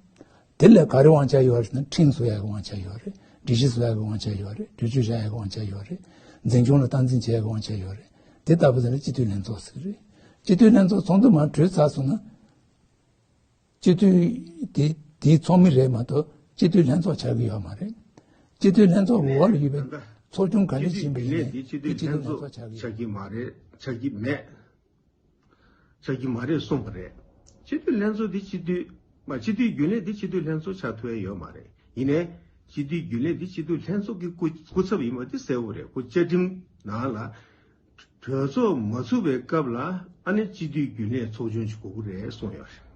དེ་ལ་ག་རེ་དབང་ཆ་ཡོད་རེད་ཟེར་ན། ཁྲིམས་བཟོ་ཡག་གི་དབང་ཆ་ཡོད་རེད། སྒྲིག་གཞི་བཟོ་ཡག་གི་དབང་ཆ་ཡོད་རེད། གྲོས་ཆོད་བཞག་ཡག་གི་དབང་ཆ་ཡོད་རེད། འཛིན་སྐྱོང་ལ་སྟངས་འཛིན་བྱེད་ཡག་གི་དབང་ཆ་ཡོད་རེད། དེ་ལྟ་བུ་ཟེར་ན་སྤྱི་འཐུས་ལྷན་ཚོགས་ཟེར་གྱི་རེད། སྤྱི་འཐུས་ལྷན་ཚོགས་ཚོགས་འདུ་མར་གྲོལ་ཚར་སོང་ན། སྤྱི་འཐུས་དེ་དེའི་ཚོགས་མི་རེད་མ་གཏོགས་སྤྱི་འཐུས་ལྷན་ཚོགས་ཆགས་ཀྱི་ཡོད་མ་རེད། སྤྱི་འཐུས་ལྷན་ཚོགས་འོག་ལ་ཡོད་པའི་ཚོགས་ཆུང་ག་འདྲ་ཞིག་ཡིན་པ་ཡིན་ནའི་དེ་སྤྱི་འཐུས་ལྷན་ཚོགས་ཆགས་ཀྱི་ཡོད། ཆགས་ཀྱི་མ་རེད། ཆགས་ཀྱི་མེད། ཆགས་ཀྱི་མ་རེད་གསུངས་པ་རེད། སྤྱི་འཐུས་ལྷན་ཚོགས་འདི་སྤྱི་འཐུས་མ་སྤྱི་འཐུས་རྒྱུན་ལས་འདི་སྤྱི་འཐུས་ལྷན་ཚོགས་ཆགས་ཐུབ་ཡ་ཡོད་མ་རེད། ཡིན་ནའི་སྤྱི་འཐུས་རྒྱུན་ལས་འདི་སྤྱི་འཐུས་ལྷན་ཚོགས་ཀྱི་སྐུ་སྐུ་ཚབ་ཡིན་པ་འདི་གསལ་པོ་རེད། ཁོ་བཅའ་ཁྲིམས་ནང་ལ་གྲོས་ཚོགས་མ་ཚུགས་པའི་སྐབས་ལ་ཨ་ནི་སྤྱི་འཐུས་རྒྱུན་ལས་ཚོགས་ཆུང་ཞིག་དགོས་ཀྱི་རེད་གསུངས་ཡོད་རེད།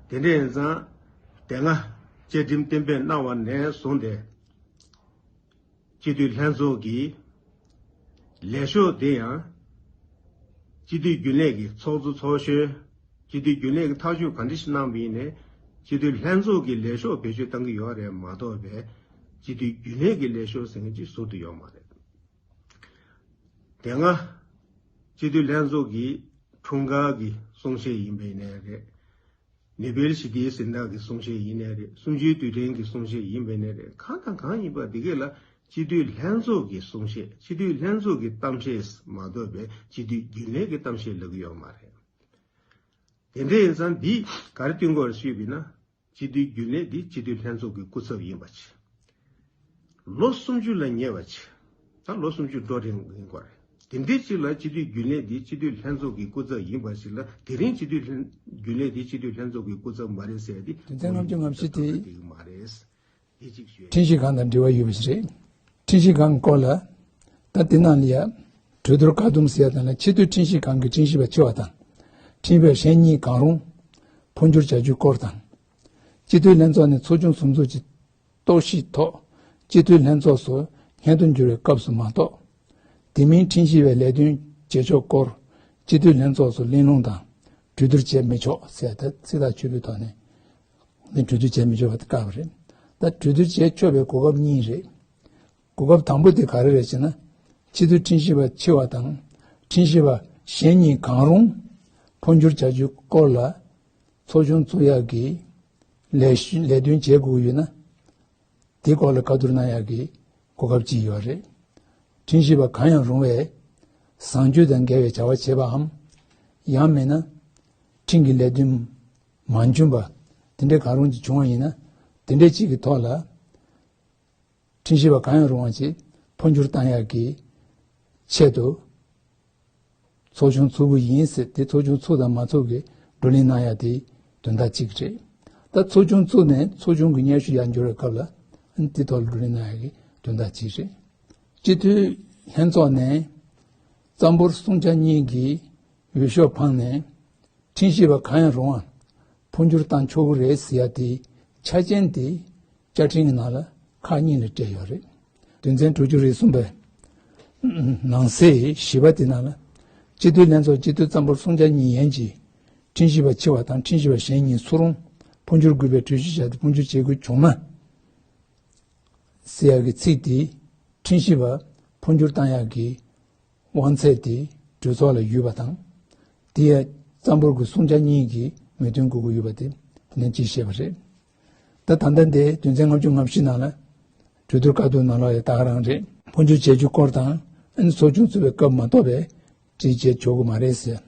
དེ་འདྲ་ཡིན་ཙང་དེ་སྔ་བཅའ་ཁྲིམས་གཏན་འབེབས་གནང་བ་ནས་བཟུང་སྟེ། སྤྱི་འཐུས་ལྷན་ཚོགས་ཀྱི་ལས་ཤོག་དེ་ཡང་། སྤྱི་འཐུས་རྒྱུན་ལས་ཀྱི་ཚོགས་གཙོ་ཚོགས་གཞོན། སྤྱི་འཐུས་རྒྱུན་ལས་ཀྱི་ཐག་གཅོད་ག་འདྲ་ཞིག་གནང་བ་ཡིན་ནའི། སྤྱི་འཐུས་ལྷན་ཚོགས་ཀྱི་ལས་ཤོག་བེད་སྤྱོད་གཏང་གི་ཡོད་རེད་མ་གཏོགས་པའི། སྤྱི་འཐུས་རྒྱུན་ལས་ཀྱི་ལས་ཤོག་ཟེར་མཁན་ཅིག་ཟུར་དུ་ཡོད་མ་རེད། དེ་སྔ། སྤྱི་འཐུས་ལྷན་ཚོགས་ཀྱི་འཁྲུངས་སྐར་གྱི་གསུང་བཤད་ཡིན་པ་ཡིན་ནའི་རེད། ནོ་བེལ་ཞི་བདེའི་གཟེངས་རྟགས་ཀྱི་གསུང་བཤད་ཡིན་ནའི་རེད། གསུམ་བཅུའི་དུས་དྲན་གྱི་གསུང་བཤད་ཡིན་པ་ཡིན་ནའི་རེད། གང་དང་གང་ཡིན་པ་འདི་གས་ལ་སྤྱི་འཐུས་ལྷན་ཚོགས་ཀྱི་གསུང་བཤད། སྤྱི་འཐུས་ལྷན་ཚོགས་ཀྱི་གཏམ་བཤད་མ་གཏོགས་པའི་སྤྱི་འཐུས་རྒྱུན་ལས་ཀྱི་གཏམ་བཤད་ལབ་ཀྱི་ཡོད་མ་རེད། དེ་འདྲ་ཡིན་ཙང་འདི་ག་རེ་སྟོན་དགོས་རེད་ཞུས་པ་ཡིན་ན། སྤྱི་འཐུས་རྒྱུན་ལས་འདི་སྤྱི་འཐུས་ལྷན་ཚོགས་ཀྱི་སྐུ་ཚབ་ཡིན་པ་བྱས། ལོ་སུམ་ཅུ་ལ་ཉེ་བ་བྱས། ད་ལོ་སུམ་ཅུ་འགྲོ་རན་ཡིན་དགོས་རེད། དེ་འདྲའི་ཅིག་ལ་སྤྱི་འཐུས་རྒྱུན་ལས་འདི་སྤྱི་འཐུས་ལྷན་ཚོགས་ཀྱི་སྐུ་ཚབ་ཡིན་པ་ཞིག་ལ། དེ་རིང་སྤྱི་འཐུས་ལྷན་རྒྱུན་ལས་འདི་སྤྱི་འཐུས་ལྷན་ཚོགས་ཀྱི་སྐུ་ཚབ་མ་རེད་ཟེར་ཡ་འདི། དོན་ཚན་ལྔ་བཅུ་ང་བཞི་དེ། དེ་གཅིག་ཞུ། ཁྲིམས་ཞིབ་ཁང་དང་འབྲེལ་བ་ཡོད་པ་ཞིག་རེད། ཁྲིམས་ཞིབ་ཁང་སྐོར་ལ། ད་དེ་ནང་ལ་ཡ། གྲོས་བསྡུར་བཀག་སྡོམ་ཟེར་ཡ་དང་ལ། ཆེས་མཐོའི་ཁྲིམས་ཞིབ་ཁང་གི་ཁྲིམས་ཞིབ་པ་ཆེ་བ་དང་། ཁྲིམས་ཞིབ་པ་གཞན་གཉིས་གང་རུང་། འཕོ་འགྱུར་བྱ་རྒྱུའི་སྐོར་དང་། སྤྱི་འཐུས་ལྷན་ཚོགས་ནས་ཚོགས་ཆུང་ཟུར་འཛུགས་ཀྱི་རྟོག་ཞིབ་ཐོག་སྤྱི་འཐུས་ལྷན་ཚོགས་སུ་སྔོན་དུ་འགྱུར་བའི་སྐབས་སུ་མ་གཏོགས། དེ་མིན་ཁྲིམས་ཞིབ་པའི་ལས་དོན་བྱེད་ཕྱོགས་སྐོར་སྤྱི་འཐུས་ལྷན་ཚོགས་སུ་གླེང་སློང་དང་གྲོས་བསྡུར་བྱེད་མི་ཆོག་ཟེར་ཏེ་ཚིག་ཐག་ཆོད་པོའི་ཐོག་ནས་ནས་གྲོས་བསྡུར་བྱེད་མི་ཆོག་པ་དེ་བཀག་པ་རེད། ད་གྲོས་བསྡུར་བྱེད་ཆོག་པའི་གོ་སྐབས་གཉིས་རེད། གོ་སྐབས་དང་པོ་དེ་ག་རེ་རེད་ཅེ་ན། སྤྱི་འཐུས་ཁྲིམས་ཞིབ་པ་ཆེ་བ་དང་ཁྲིམས་ཞིབ་པ་གཞན་གཉིས་གང་རུང་འཕོ་འགྱུར་བྱ་རྒྱུའི་སྐོར་ལ་ཚོགས་ཆུང་བཙུགས་ཡག་གི་ལས་ལས་དོན་བྱེད་དགོས་ཀྱི་ཡོད་ན། དེའི་སྐོར་ལ་བཀའ་བསྡུར་གནང་ཡག་གི་གོ་སྐབས་ཅིག་ཡོད་རེད། ཁྲིམས་ཞིབ་པ་གང་ཡང་རུང་བས་བཟང་སྤྱོད་དང་འགལ་བའི་བྱ་བ་བྱེད་པའམ། ཡང་མིན་ན། ཁྲིམས་ཀྱི་ལས་དོན་མ་འཇོན་པ་དེ་འདྲ་གང་རུང་ཅིག་བྱུང་བ་ཡིན་ན། དེ་འདྲ་ཅིག་གི་ཐོག་ལ། ཁྲིམས་ཞིབ་པ་གང་ཡང་རུང་བ་ཅིག་འཕོ་འགྱུར་བཏང་ཡག་གི་ཆེད་དུ། ཚོགས་ཆུང་བཙུགས་པ་ཡིན་ཟེར་ཏེ་ཚོགས་ཆུང་བཙུགས་དང་མ་བཙུགས་ཀྱི་བགྲོ་གླེང་གནང་ཡག་དེ་དོན་དག་གཅིག་རེད། ད་ཚོགས་ཆུང་བཙུགས་ནས་ཚོགས་ཆུང་གི་སྙན་ཞུ་ཡར་འབྱོར་བའི་སྐབས་ལ་དེ་ཐོག་ལ་བགྲོ་གླེང་གནང་ཡག་གི་དོན་དག་གཅིག་རེད། སྤྱི་འཐུས་ལྷན་ཚོགས་ནས་རྩ་འབོར་གསུམ་ཆ་གཉིས་ཀྱི་འོས་ཤོག་འཕངས་ནས། ཁྲིམས་ཞིབ་པ་གང་ཡང་རུང་བ་འཕོ་འགྱུར་བཏང་ཆོག་གི་རེད་ཟེར་ཡ་དེའི་ཆ་རྐྱེན་དེ་བཅའ་ཁྲིམས་ཀྱི་ནང་ལ་ཁག་གཉིས་ལ་སྤྲད་ཡོད་རེད། དོན་ཚན་དྲུག་ཅུ་རེ་གསུམ་པའི་ནང་གསེས་བཞི་པ་དེ་ནང་ལ། སྤྱི་འཐུས་ལྷན་ཚོགས་སྤྱི་འཐུས་རྩ་འབོར་གསུམ་ཆ་གཉིས་ཡན་གྱི་ཁྲིམས་ཞིབ་པ་ཆེ་བ་དང་ཁྲིམས་ཞིབ་པ་གཞན་གཉིས་སུ་རུང་འཕོ་འགྱུར་དགོས་པའི་གྲོས་གཞི་བཞག་སྟེ་འཕོ་འགྱུར་བྱེད་དགོས་བྱུང་ན། ཟེར་ཡག་གི་ཚིག་དེ་ཁྲིམས་ཞིབ་པ་འཕོ་འགྱུར་བཏང་ཡག་གི་དབང་ཚད་དེ་གྲོས་ཚོགས་ལ་ཡོད་པ་དང་། དེ་ཡང་རྩ་འབོར་གྱི་གསུམ་ཆ་གཉིས་ཀྱིས་མོས་མཐུན་དགོས་ཀྱི་ཡོད་པ་དེ་དེ་ནས་གཅིག་བཤད་པ་རེད། ད་ད་ལྟ་འདི་དོན་ཚན་ལྔ་བཅུ་ང་བཞི་ནང་ལ་གྲོས་བསྡུར་བཀའ་བསྡུར་ནང་ལ་ཡང་ད་ག་རང་རེད། འཕོ་འགྱུར་བྱེད་རྒྱུ་སྐོར་དང་ཨ་ནི་ཚོགས་ཆུང་བཙུགས་པའི་སྐབས་མ་གཏོགས་པའི་གྲོས་བྱེད་ཆོག་གི་མ་རེད་ཟེར།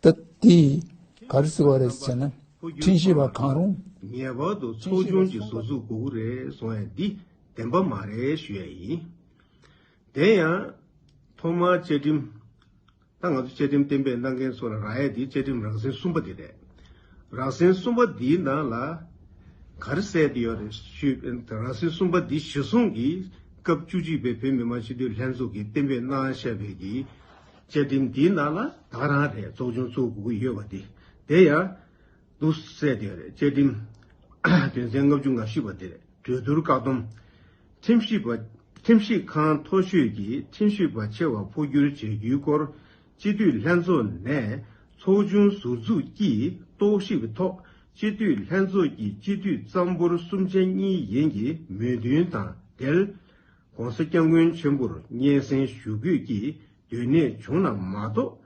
ད་དེ་ག་རེ་ཟེར་བ་རེད་ཟེར་ན། ཁྲིམས་ཞིབ་པ་གང་རུང་ངེས་པར་དུ་ཚོགས་ཆུང་གི་ཟུར་འཛུགས་དགོས་ཀྱི་རེད་གསུང་ཡ་འདི་བདེན་པ་མ་རེད་ཞུ་ཡ་ཡིན། དེ་ཡང་ཐོག་མར་བཅའ་ཁྲིམས། ད་ང་ཚོ་བཅའ་ཁྲིམས་གཏན་འབེབས་གནང་མཁན་ཚོ་ལ་རག་ཡ་འདི་བཅའ་ཁྲིམས་རང་བཞིན་གསུམ་པ་འདི་རེད། རང་བཞིན་གསུམ་པ་འདིའི་ནང་ལ་ག་རེ་གསལ་བསྡད་ཡོད་རེད་ཞུས། རང་བཞིན་གསུམ་པ་འདི་གཞིར་བཟུང་གིས་སྐབས་བཅུ་གཅིག་པའི་བོད་མི་མང་སྤྱི་འཐུས་ལྷན་ཚོགས་ཀྱིས་གཏན་འབེབས་གནང་བཞག་པའི་གི་བཅའ་ཁྲིམས་འདིའི་ནང་ལ་ད་ག་རང་རེད། ཚོགས་ཆུང་བཙུགས་དགོས་ཀྱི་ཡོད་པ་འདི་དེ་ཡང་འདུག་གསལ་བསྡད་ཡོད་རེད། བཅའ་ཁྲིམས་དོན་ཚན་ལྔ་བཅུ་ང་བཞི་པ་འདི་རེད། གྲོས་བསྡུར་བཀག་སྡོམ། ཁྲིམས་ཞིབ་པ་ ཁྲིམས་ཞིབ་ཁང་མཐོ་ཤོས་ཀྱི་ཁྲིམས་ཞིབ་པ་ཆེ་བ་འཕོ་འགྱུར་བྱ་རྒྱུའི་སྐོར་སྤྱི་འཐུས་ལྷན་ཚོགས་ནས་ཚོགས་ཆུང་ཟུར་འཛུགས་ཀྱིས་རྟོག་ཞིབ་ཐོག་སྤྱི་འཐུས་ལྷན་ཚོགས་ཀྱི་སྤྱི་འཐུས་གཙང་པོར་གསུམ་ཆ་གཉིས་ཡན་གྱི་མོས་མཐུན་དང་འབྲེལ། ༸གོང་ས་༸སྐྱབས་མགོན་ཆེན་པོར་སྙན་སེང་ཞུ་དགོས་ཀྱི་དོན་གནད་བྱུང་ན་མ་གཏོགས།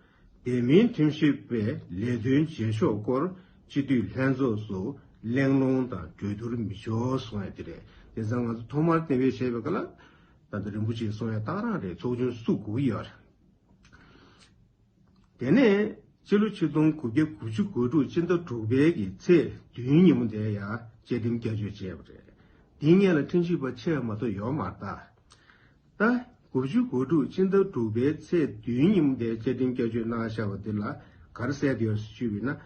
དེ་མིན་ཁྲིམས་ཞིབ་པའི་ལས་དོན་བྱེད་ཕྱོགས་སྐོར་སྤྱི་འཐུས་ལྷན་ཚོགས་སུ་གླེང་སློང་དང་གྲོས་བསྡུར་མི་ཆོག་གསུངས་ཡ་དེ་རེད། དེ་ཙང་ང་ཚོ་ཐོག་མར་གཏན་འབེབས་བྱས་པའི་སྐབས་ལ་ད་ལྟ་རིན་པོ་ཆེས་གསུངས་ཡ་ཏག་རང་རེད། ཚོགས་ཆུང་བཙུགས་དགོས་ཀྱི་ཡོད་རེད། དེ་ནས་ཕྱི་ལོ་ཆིག་སྟོང་དགུ་བརྒྱ་དགུ་བཅུ་གོ་དྲུག་ཕྱི་ཟླ་དྲུག་པའི་གི་ཚེས་བདུན་ཉིན་མོ་དེར་ཡང་བཅའ་ཁྲིམས་བསྐྱར་བཅོས་བྱས་པ་རེད། དེའི་སྔོན་ལ་ཁྲིམས་ཞིབ་པ་ཆེ་བ་མ་གཏོགས་ཡོད་མ་རེད་ད། ད་དགུ་བཅུ་གོ་དྲུག་ཕྱི་ཟླ་དྲུག་པའི་ཚེས་བདུན་ཉིན་མོ་དེར་བཅའ་ཁྲིམས་བསྐྱར་བཅོས་གནང་བཞག་པ་དེ་ལ་ག་རེ་གསལ་བསྡད་ཡོད་ཞུས་པ་ཡིན་ན།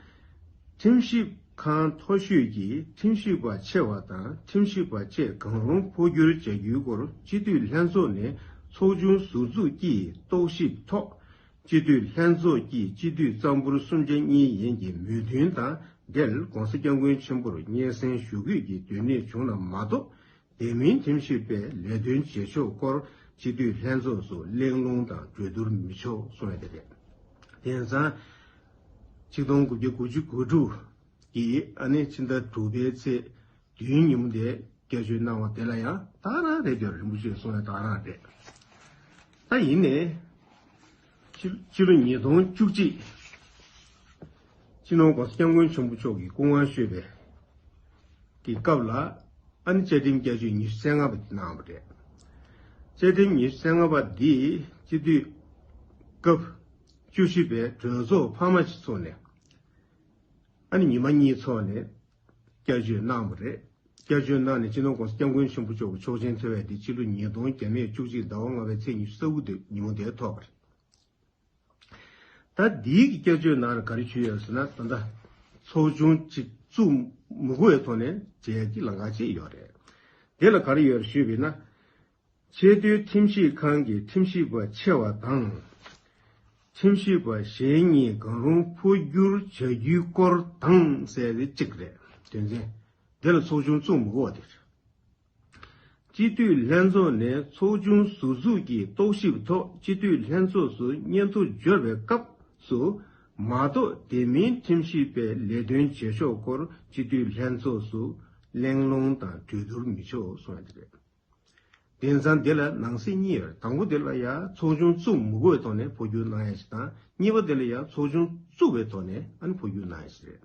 ཁྲིམས་ཞིབ་ཁང་མཐོ་ཤོས་ཀྱི་ཁྲིམས་ཞིབ་པ་ཆེ་བ་དང་ཁྲིམས་ཞིབ་པ་ཆེས་གང་རུང་འཕོ་འགྱུར་བྱ་རྒྱུའི་སྐོར་སྤྱི་འཐུས་ལྷན་ཚོགས་ནས་ཚོགས་ཆུང་ཟུར་འཛུགས་ཀྱིས་རྟོག་ཞིབ་ཐོག་སྤྱི་འཐུས་ལྷན་ཚོགས་ཀྱི་སྤྱི་འཐུས་གཙང་པོར་གསུམ་ཆ་གཉིས་ཡན་གྱི་མོས་མཐུན་དང་འབྲེལ་༸གོང་ས་༸སྐྱབས་མགོན་ཆེན་པོར་སྙན་སེང་ཞུ་དགོས་ཀྱི་དོན་གནད་བྱུང་ན་མ་གཏོགས། དེ་མིན་ཁྲིམས་ཞིབ་པའི་ལས་དོན་བྱེད་ཕྱོགས་སྐོར་སྤྱི་འཐུས་ལྷན་ཚོགས་སུ་གླེང་སློང་དང་གྲོས་བསྡུར་མི་ཆོག་གསུངས་ཡ་དེ་རེད། དེང་སང་ཆིག་སྟོང་དགུ་བརྒྱ་དགུ་བཅུ་གོ་དྲུག་གི་ཨ་ནི་ཕྱི་ཟླ་དྲུག་པའི་ཚེས་བདུན་ཉིན་མོ་དེ་བསྐྱར་བཅོས་གནང་བ་དེ་ལ་ཡང་ཏག་རང་རེད་དེ། རིན་པོ་ཆེས་གསུངས་ཡ་ཏག་རང་རེད། ད་ཡིན་ནའི་ཕྱི་ཕྱི་ལོ་ཉིས་སྟོང་བཅུ་གཅིག་སྤྱི་ནོར་༸གོང་ས་༸སྐྱབས་མགོན་ཆེན་པོ་མཆོག་གིས་སྐུ་ངལ་གསོས་པའི་གི་སྐབས་ལ་ཨ་ནི་བཅའ་ཁྲིམས་བསྐྱར་བཅོས་ཉི་ཤུ་རྩ་ལྔ་པ་དེ་གནང་བ་རེད། བཅའ་ཁྲིམས་ཉི་ཤུ་རྩ་ལྔ་པ་འདི་སྤྱི་འཐུས་སྐབས་བཅུ་བཞི་པའི་གྲོས་ཚོགས་འཕར་མ་ཞིག་ཚོགས་ནས་ཨ་ནི་ཉི་མ་གཉིས་ཚོགས་ནས་བསྐྱར་བཅོས་གནང་བ་རེད། བསྐྱར་བཅོས་གནང་ནས་སྤྱི་ནོར་༸གོང་ས་༸སྐྱབས་མགོན་ཆེན་པོ་མཆོག་གི་ཆོག་མཆན་ཐོབ་པ་དེ་ཕྱི་ལོ་ཉིས་སྟོང་བརྒྱ་མེད་བཅུ་གཅིག་ཟླ་བ་ལྔ་པའི་ཚེས་ཉི་ཤུ་རྩ་དགུ་དེ་ཉིན་མོ་དེར་ཐོབ་པ་རེད། ད་འདིའི་གི་བསྐྱར་བཅོས་ནང་ལ་ག་རེ་ཞུས་ཡོད་ཟེར་ན། ད་ལྟ་ཚོགས་ཆུང་གཅིག་བཙུགས་མི་དགོས་པའི་ཐོག་ནས་བྱས་ཀྱི་ལམ་ཁ་ཅིག་ཡོད་རེད། དེ་ལ་ག་རེ་ཡོད་རེད་ཞུས་པ་ཡིན་ན། ཆེས་མཐོའི་ཁྲིམས་ཞིབ་ཁང་གི་ཁྲིམས་ཞིབ་པ་ཆེ་བ་དང་། ཁྲིམས་ཞིབ་པ་གཞན་གཉིས་གང་རུང་འཕོ་འགྱུར་བྱ་རྒྱུའི་སྐོར་དང་ཟེར་ཏེ་གཅིག་རེད། དོན་ཚན་དེ་ལ་ཚོགས་ཆུང་བཙུགས་མི་དགོས་པ་དེ་རེད། སྤྱི་འཐུས་ལྷན་ཚོགས་ནས་ཚོགས་ཆུང་ཟུར་འཛུགས་ཀྱིས་རྟོག་ཞིབ་ཐོག་སྤྱི་འཐུས་ལྷན་ཚོགས་སུ་སྙན་ཐོ་འབྱོར་བའི་སྐབས་སུ་མ་གཏོགས། དེ་མིན་ཁྲིམས་ཞིབ་པའི་ལས་དོན་བྱེད་ཕྱོགས་སྐོར་སྤྱི་འཐུས་ལྷན་ཚོགས་སུ་གླེང་སློང་དང་གྲོས་བསྡུར་མི་ཆོག་གསུངས་ཡ་དེ་རེད། དེང་སང་འདི་ལ་ནང་གསེས་གཉིས་ཡོད་རེད། དང་པོ་དེ་ལ་ཡང་ཚོགས་ཆུང་བཙུགས་མི་དགོས་པའི་ཐོག་ནས་འཕོ་འགྱུར་གནང་ཡ་ཞིག་དང་། གཉིས་པ་དེ་ལ་ཡང་ཚོགས་ཆུང་བཙུགས་པའི་ཐོག་ནས་ཨ་ནི་འཕོ་འགྱུར་གནང་ཡ་ཞིག་རེད།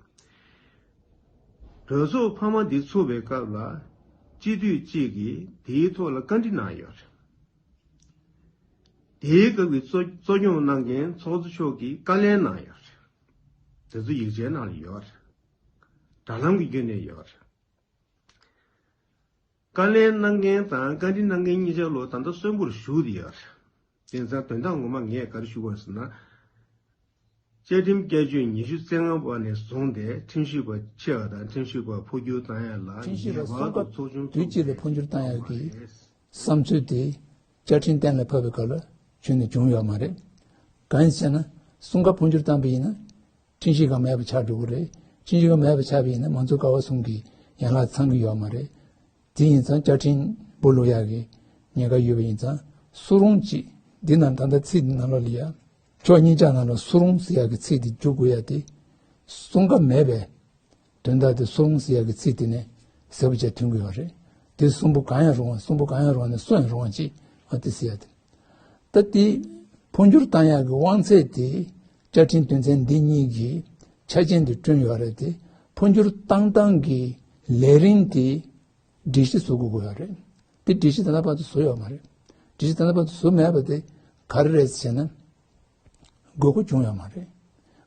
གྲོས་ཚོགས་འཕར་མ་འདི་ཚུགས་པའི་སྐབས་ལ་སྤྱི་འཐུས་གཅིག་གིས་དེའི་ཐོག་ལ་བཀའ་འདྲི་གནང་ཡོད་རེད། དེའི་སྐབས་ཀྱི་གཙོ་གཙོ་སྐྱོང་གནང་མཁན་ཚོགས་གཙོ་མཆོག་གིས་བཀའ་ལན་གནང་ཡོད་རེད། དེ་ཚོ་ཡིག་ཆའི་ནང་ལ་ཡོད་རེད། དྲ་ལམ་གྱི་བརྒྱུད་ནས་ཡོད་རེད། བཀའ་ལན་གནང་མཁན་དང་བཀའ་འདྲི་གནང་མཁན་གཉིས་ཆ་ལོ་ད་ལྟ་གསོན་པོར་བཞུགས་བསྡད་ཡོད་རེད། དེང་སང་དོན་དག་ངོ་མ་ངས་ག་རེ་ཞུ་དགོས་ཟེར་ན། བཅའ་ཁྲིམས་བསྐྱར་བཅོས་ཉི་ཤུ་རྩ་ལྔ་པ་ནས་བཟུང་སྟེ་ཁྲིམས་ཞིབ་པ་ཆེ་བ་དང་ཁྲིམས་ཞིབ་པ་འཕོ་འགྱུར་བཏང་ཡ་ལ་ཁྲིམས་ཞིབ་པ་ངེས་པར་གསུམ་ཀ་དུ་ཚོགས་ཆུང་དུས་གཅིག་ལ་འཕོ་འགྱུར་བཏང་ཡ་གི་བསམ་ཚུལ་དེ་བཅའ་ཁྲིམས་གཏན་ལ་ཕབ་པའི་སྐབས་ལ་ཁྱོན་ནས་བྱུང་ཡོད་མ་རེད། གང་ཡིན་ཟེར་ན། གསུམ་ཀ་འཕོ་འགྱུར་བཏང་པ་ཡིན་ན། ཁྲིམས་ཞིབ་ཁང་མེད་པ་ཆགས་འགྲོ་གི་རེད། ཁྲིམས་ཞིབ་ཁང་མེད་པ་ཆགས་པ་ཡིན་ན་མང་གཙོ་ཀ་བ་གསུམ་གྱི་ཡན་ལག་ཚང་གི་ཡོད་མ་རེད། དེ་ཡིན་ཙང་བཅའ་ཁྲིམས་སྦོ་ལོག་ཡག་གི་ཉེན་ཁ་ཡོད་པ་ཡིན་ཙང་སུ་རུང་ཅིག་འདི་ནང་ད་ལྟ་ཚིག་འདི་ནང་ལོགས་ལ་ཡ། ཕྱོགས་གཉིས་ཆ་ནང་ལ་སུ་རུང་ཟེར་ཡག་གི་ཚིག་འདི་འཇུག་དགོས་ཡ་དེ། གསུམ་ཀ་མེད་པས། དོན་དག་དེ་སུ་རུང་ཟེར་ཡག་གི་ཚིག་དེ་ནས་གསལ་པོ་བྱས་ཐོན་གི་ཡོད་རེད། དེ་གསུམ་པོ་གང་ཡང་རུང་བ་གསུམ་པོ་གང་ཡང་རུང་བ་ནས་སུ་ཡང་རུང་བ་ཅིག་ཨ་དེ་ཟེར་ཡ་དེ། ད་དེ་འཕོ་འགྱུར་བཏང་ཡག་གི་དབང་ཚད་དེ་བཅའ་ཁྲིམས་དོན་ཚན་འདི་གཉིས་ཀྱི་ཆ་རྐྱེན་དེ་བསྐྲུན་ཡོད་རེད་དེ། འཕོ་འགྱུར་བཏང་སྟངས་ཀྱི་ལས་རིམ་དེ་སྒྲིག་གཞི་བཟོ་དགོས་ཀྱི་ཡོད་རེད། དེ་སྒྲིག་གཞི་ད་ལྟ་བར་དུ་བཟོ་ཡོད་མ་རེད། སྒྲིག་གཞི་ད་ལྟ་བར་དུ་བཟོ་མེད་པ་དེ་ག་རེ་རེད་ཟེར་ན། དགོས་མཁོ་བྱུང་ཡོད་མ་རེད།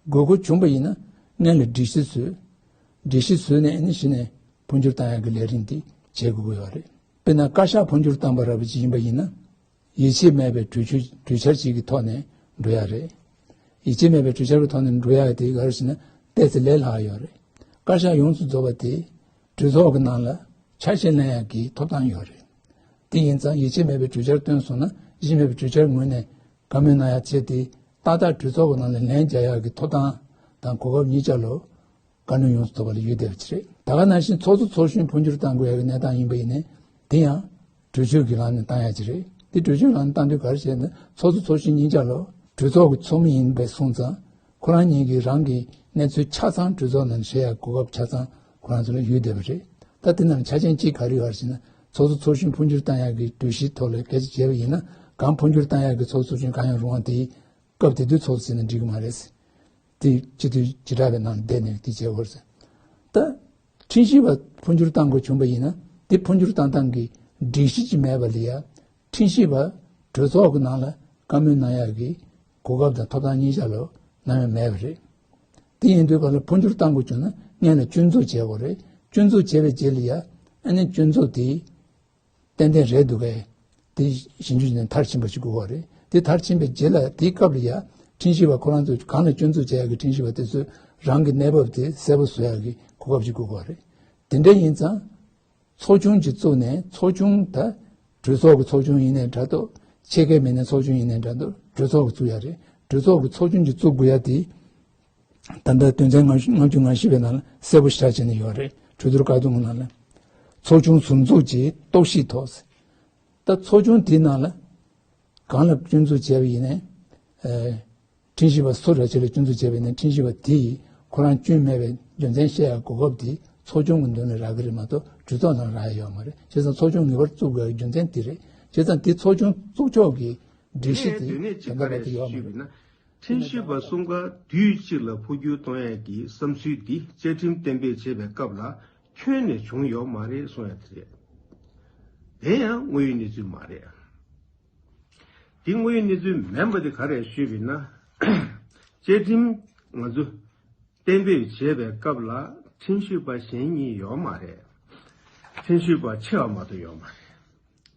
དགོས་མཁོ་བྱུང་པ་ཡིན་ན་སྔོན་ལ་སྒྲིག་གཞི་བཟོས། སྒྲིག་གཞི་བཟོས་ནས་ཨ་ནི་གཞི་ནས་འཕོ་འགྱུར་བཏང་ཡག་གི་ལས་རིམ་དེ་བྱེད་དགོས་ཀྱི་ཡོད་རེད། དཔེར་ན་བཀའ་ཤག་འཕོ་འགྱུར་བཏང་པ་ར་བ་ཅིག་ཡིན་པ་ཡིན་ན། ཡིད་ཆེས་མེད་པའི་གྲོས་ཆོད་གྲོས་འཆར་ཅིག་གི་ཐོག་ནས་འགྲོ་ཡག་རེད། ཡིད་ཆེས་མེད་པའི་གྲོས་འཆར་གྱི་ཐོག་ནས་འགྲོ་ཡག་དེ་ག་རེ་ཟེར་ན་ཏོག་ཙམ་ལས་སླ་ཡོད་རེད། བཀའ་ཤག་ཡོངས་སུ་རྫོགས་པ་དེ་གྲོས་ཚོགས་ཀྱི་ནང་ལ་ཆ་ཤས་ལེན་ཡག་གི་ཐོབ་ཐང་ཡོད་རེད། དེ་ཡིན་ཙང་ཡིད་ཆེས་མེད་པའི་གྲོས་འཆར་བཏོན་སོང་ན་ཡིད་ཆེས་མེད་པའི་གྲོས་འཆར་ངོས་ནས་བཀའ་མོལ་གནང་ཡག་བྱས་ཏེ་ཏག་ཏག་གྲོས་ཚོགས་ཀྱི་ནང་ལ་ལན་རྒྱག་ཡག་གི་ཐོབ་ཐང་དང་གོ་སྐབས་གཉིས་ཆ་ལོ། བཀའ་བློན་ཡོངས་སུ་རྫོགས་པ་ལ་ཡོད་བསྡད་པ་ཅིག་རེད། ད་ག་ནང་བཞིན་ཚོགས་གཙོ་ཚོགས་གཞོན་འཕོ་འགྱུར་གཏང་དགོས་ཡག་གི་གནས་སྟངས་ཡིན་པ་ཡིན་ནའི་དེ་ཡང་ གྲོས་ཆོད་ཀྱི་ལམ་ནས་བཏང་ཡ་ཅིག་རེད། དེ་གྲོས་ཆོད་ལམ་ནས་བཏང་དུས་ག་རེ་བྱས་ན། ཚོགས་གཙོ་ཚོགས་གཞོན་གཉིས་ཆ་ལ་གྲོས་ཚོགས་ཀྱི་ཚོགས་མི་ཡིན་པའི་སོང་ཙང་། ཁོ་རང་གཉིས་ཀྱིས་རང་གི་གནས་ཚུལ་ཆ་ཚང་གྲོས་ཚོགས་ནང་བཤད་ཡ་གོ་སྐབས་ཆ་ཚང་ཁོ་རང་ཚོ་ལ་ཡོད་བསྡད་པ་རེད། ད་དེ་ནང་ཆ་རྐྱེན་གཅིག་ག་རེ་ཡོད་རེད་ཟེར་ན། ཚོགས་གཙོ་ཚོགས་གཞོན་འཕོ་འགྱུར་བཏང་ཡག་གི་གྲོས་གཞིའི་ཐོག་ལ་སྐད་ཆ་བྱས་པ་ཡིན་ན། གང་འཕོ་འགྱུར་བཏང་ཡག་གི་ཚོགས་གཙོ་ཚོགས་གཞོན་གང་ཡང་རུང་བ་དེའི་སྐབས་དེ་དུས་ཚོགས་གཙོ་ཟེར་ན་འགྲིག་གི་མ་རེད། དེ་སྤྱི་འཐུས་བྱེ་བྲག་པའི་ནང་བསྡད་ནས་དེ་བྱེད་དགོས་རེད། ད་ཁྲིམས་ཞིབ་པ་འཕོ་འགྱུར་བཏང་དགོས་བྱུང་བ་ཡིན་ན། དེ་འཕོ་འགྱུར་བཏང་སྟངས་ཀྱི་སྒྲིག་གཞི་ཅིག་མེད་པ་ལ་ཡ། ཁྲིམས་ཞིབ་པ་གྲོས་ཚོགས་ཀྱི་ནང་ལ་བཀའ་མོལ་གནང་ཡག་གི་གོ་སྐབས་དང་ཐོབ་ཐང་གཉིས་ཆ་ལ་ནམ་ཡང་མེད་པ་རེད། དེ་ཡིན་དུས་ག་ལ་འཕོ་འགྱུར་བཏང་དགོས་བྱུང་ན། སྔོན་ལ་སྐྱོན་འཛུགས་བྱེད་དགོས་རེད། སྐྱོན་འཛུགས་བྱས་པའི་རྗེས་ལ་ཡ། ཨ་ནི་སྐྱོན་འཛུགས་དེ་ཏན་ཏན་རེད་འདུག་གས། དེ་ཞིབ་འཇུག་བྱས་ནས་མཐར་ཕྱིན་པ་ཞིག་དགོས་པ་རེད། དེ་མཐར་ཕྱིན་པའི་རྗེས་ལ། དེའི་སྐབས་ལ་ཡ། ཁྲིམས་ཞིབ་པ་ཁོ་རང་ཚོས་གང་ལ་སྐྱོན་འཛུགས་བྱེད་ཡག་གི་ཁྲིམས་ཞིབ་པ་དེ་ཚོས་རང་གི་གནས་བབ་དེ་གསལ་པོ་བཟོ་ཡག་གི་གོ་སྐབས་ཤིག་དགོས་པ་རེད། དེ་འདྲ་ཡིན་ཙང་། ཚོགས་ཆུང་ཅིག་བཙུགས་ནས། ཚོགས་ཆུང་ད་གྲོས་ཚོགས་ཀྱི་ཚོགས་ཆུང་ཡིན་ནའི་འདྲ་འདུག་ཆེད་མཁས་མི་སྣའི་ཚོགས་ཆུང་ཡིན་ནའི་འདྲ་འདུག་གྲོས་ཚོགས་ཀྱིས་བཙུགས་ཡ་རེད། གྲོས་ཚོགས་ཀྱི་ཚོགས་ཆུང་ཅིག་བཙུགས་དགོས་ཡ་དེ། ད་ལྟ་དོན་ཚན་ལྔ་བཅུ་ང་བཞི་པའི་ནང་ལ་གསལ་པོ་ཞེ་དྲག་བྱས་ནས་ཡོད་རེད། གྲོས་བསྡུར་བཀའ་བསྡུར་ནང་ལ། ཚོགས་ཆུང་ཟུར་འཛུགས་ཀྱིས་རྟོག་ཞིབ་ཐོག་ད་ཚོགས་ཆུང་དེའི་ནང་ལ་གང་ལ་སྐྱོན་འཛུགས་བྱས་པ་ཡིན་ནའི། ཨེ། ཁྲིམས་ཞིབ་པ་སུ་རེད་ཅེས་ལ་སྐྱོན་འཛུགས་བྱས་པ་ཡིན་ན། ཁྲིམས་ཞིབ་པ་དེ་ཡིས་ཁོ་རང་སྐྱོན་མེད་པའི་རྒྱུ་མཚན་བཤད་ཡག་གོ་སྐབས་དེ་ཚོགས་ཆུང་གི་མདུན་ལ་རག་གི་རེད་མ་གཏོགས། གྲོས་ཚོགས་ནང་རག་ཡ་ཡོད་མ་རེད། བྱས་ཙང་ཚོགས་ཆུང་ངེས་པར་བཙུགས་དགོས་ཡ་རྒྱུ་མཚན་དེ་རེད། བྱས་ཙང་དེ་ཚོགས་ཆུང་བཙུགས་ཕྱོགས་ཀྱི་སྒྲིག་གཞི་དེ་དོན་གནད་ཅིག་ག་རེ་ཞུས་པ་ཡིན་ན། ཁྲིམས་ཞིབ་པ་གསུམ་ཀ་དུས་གཅིག་ལ་འཕོ་འགྱུར་གཏོང་ཡག་གི་བསམ་ཚུལ་འདི་བཅའ་ཁྲིམས་གཏན་འབེབས་བྱེད་པའི་སྐབས་ལ་ཁྱོན་ནས་བྱུང་ཡོད་མ་རེད་གསུང་ཡ་དེ་རེད། དེ་ཡང་དངོས་ཡོད་གནས་ཚུལ་མ་རེད། དེ་དངོས་ཡོད་གནས་ཚུལ་མིན་པ་དེ་ག་རེ་ཞུས་པ་ཡིན་ན། བཅའ་ཁྲིམས་ང་ཚོ་གཏན་འབེབས་བྱེད་པའི་སྐབས་ལ་ཁྲིམས་ཞིབ་པ་གཞན་གཉིས་ཡོད་མ་རེད། ཁྲིམས་ཞིབ་པ་ཆེ་བ་མ་གཏོགས་ཡོད་མ་རེད།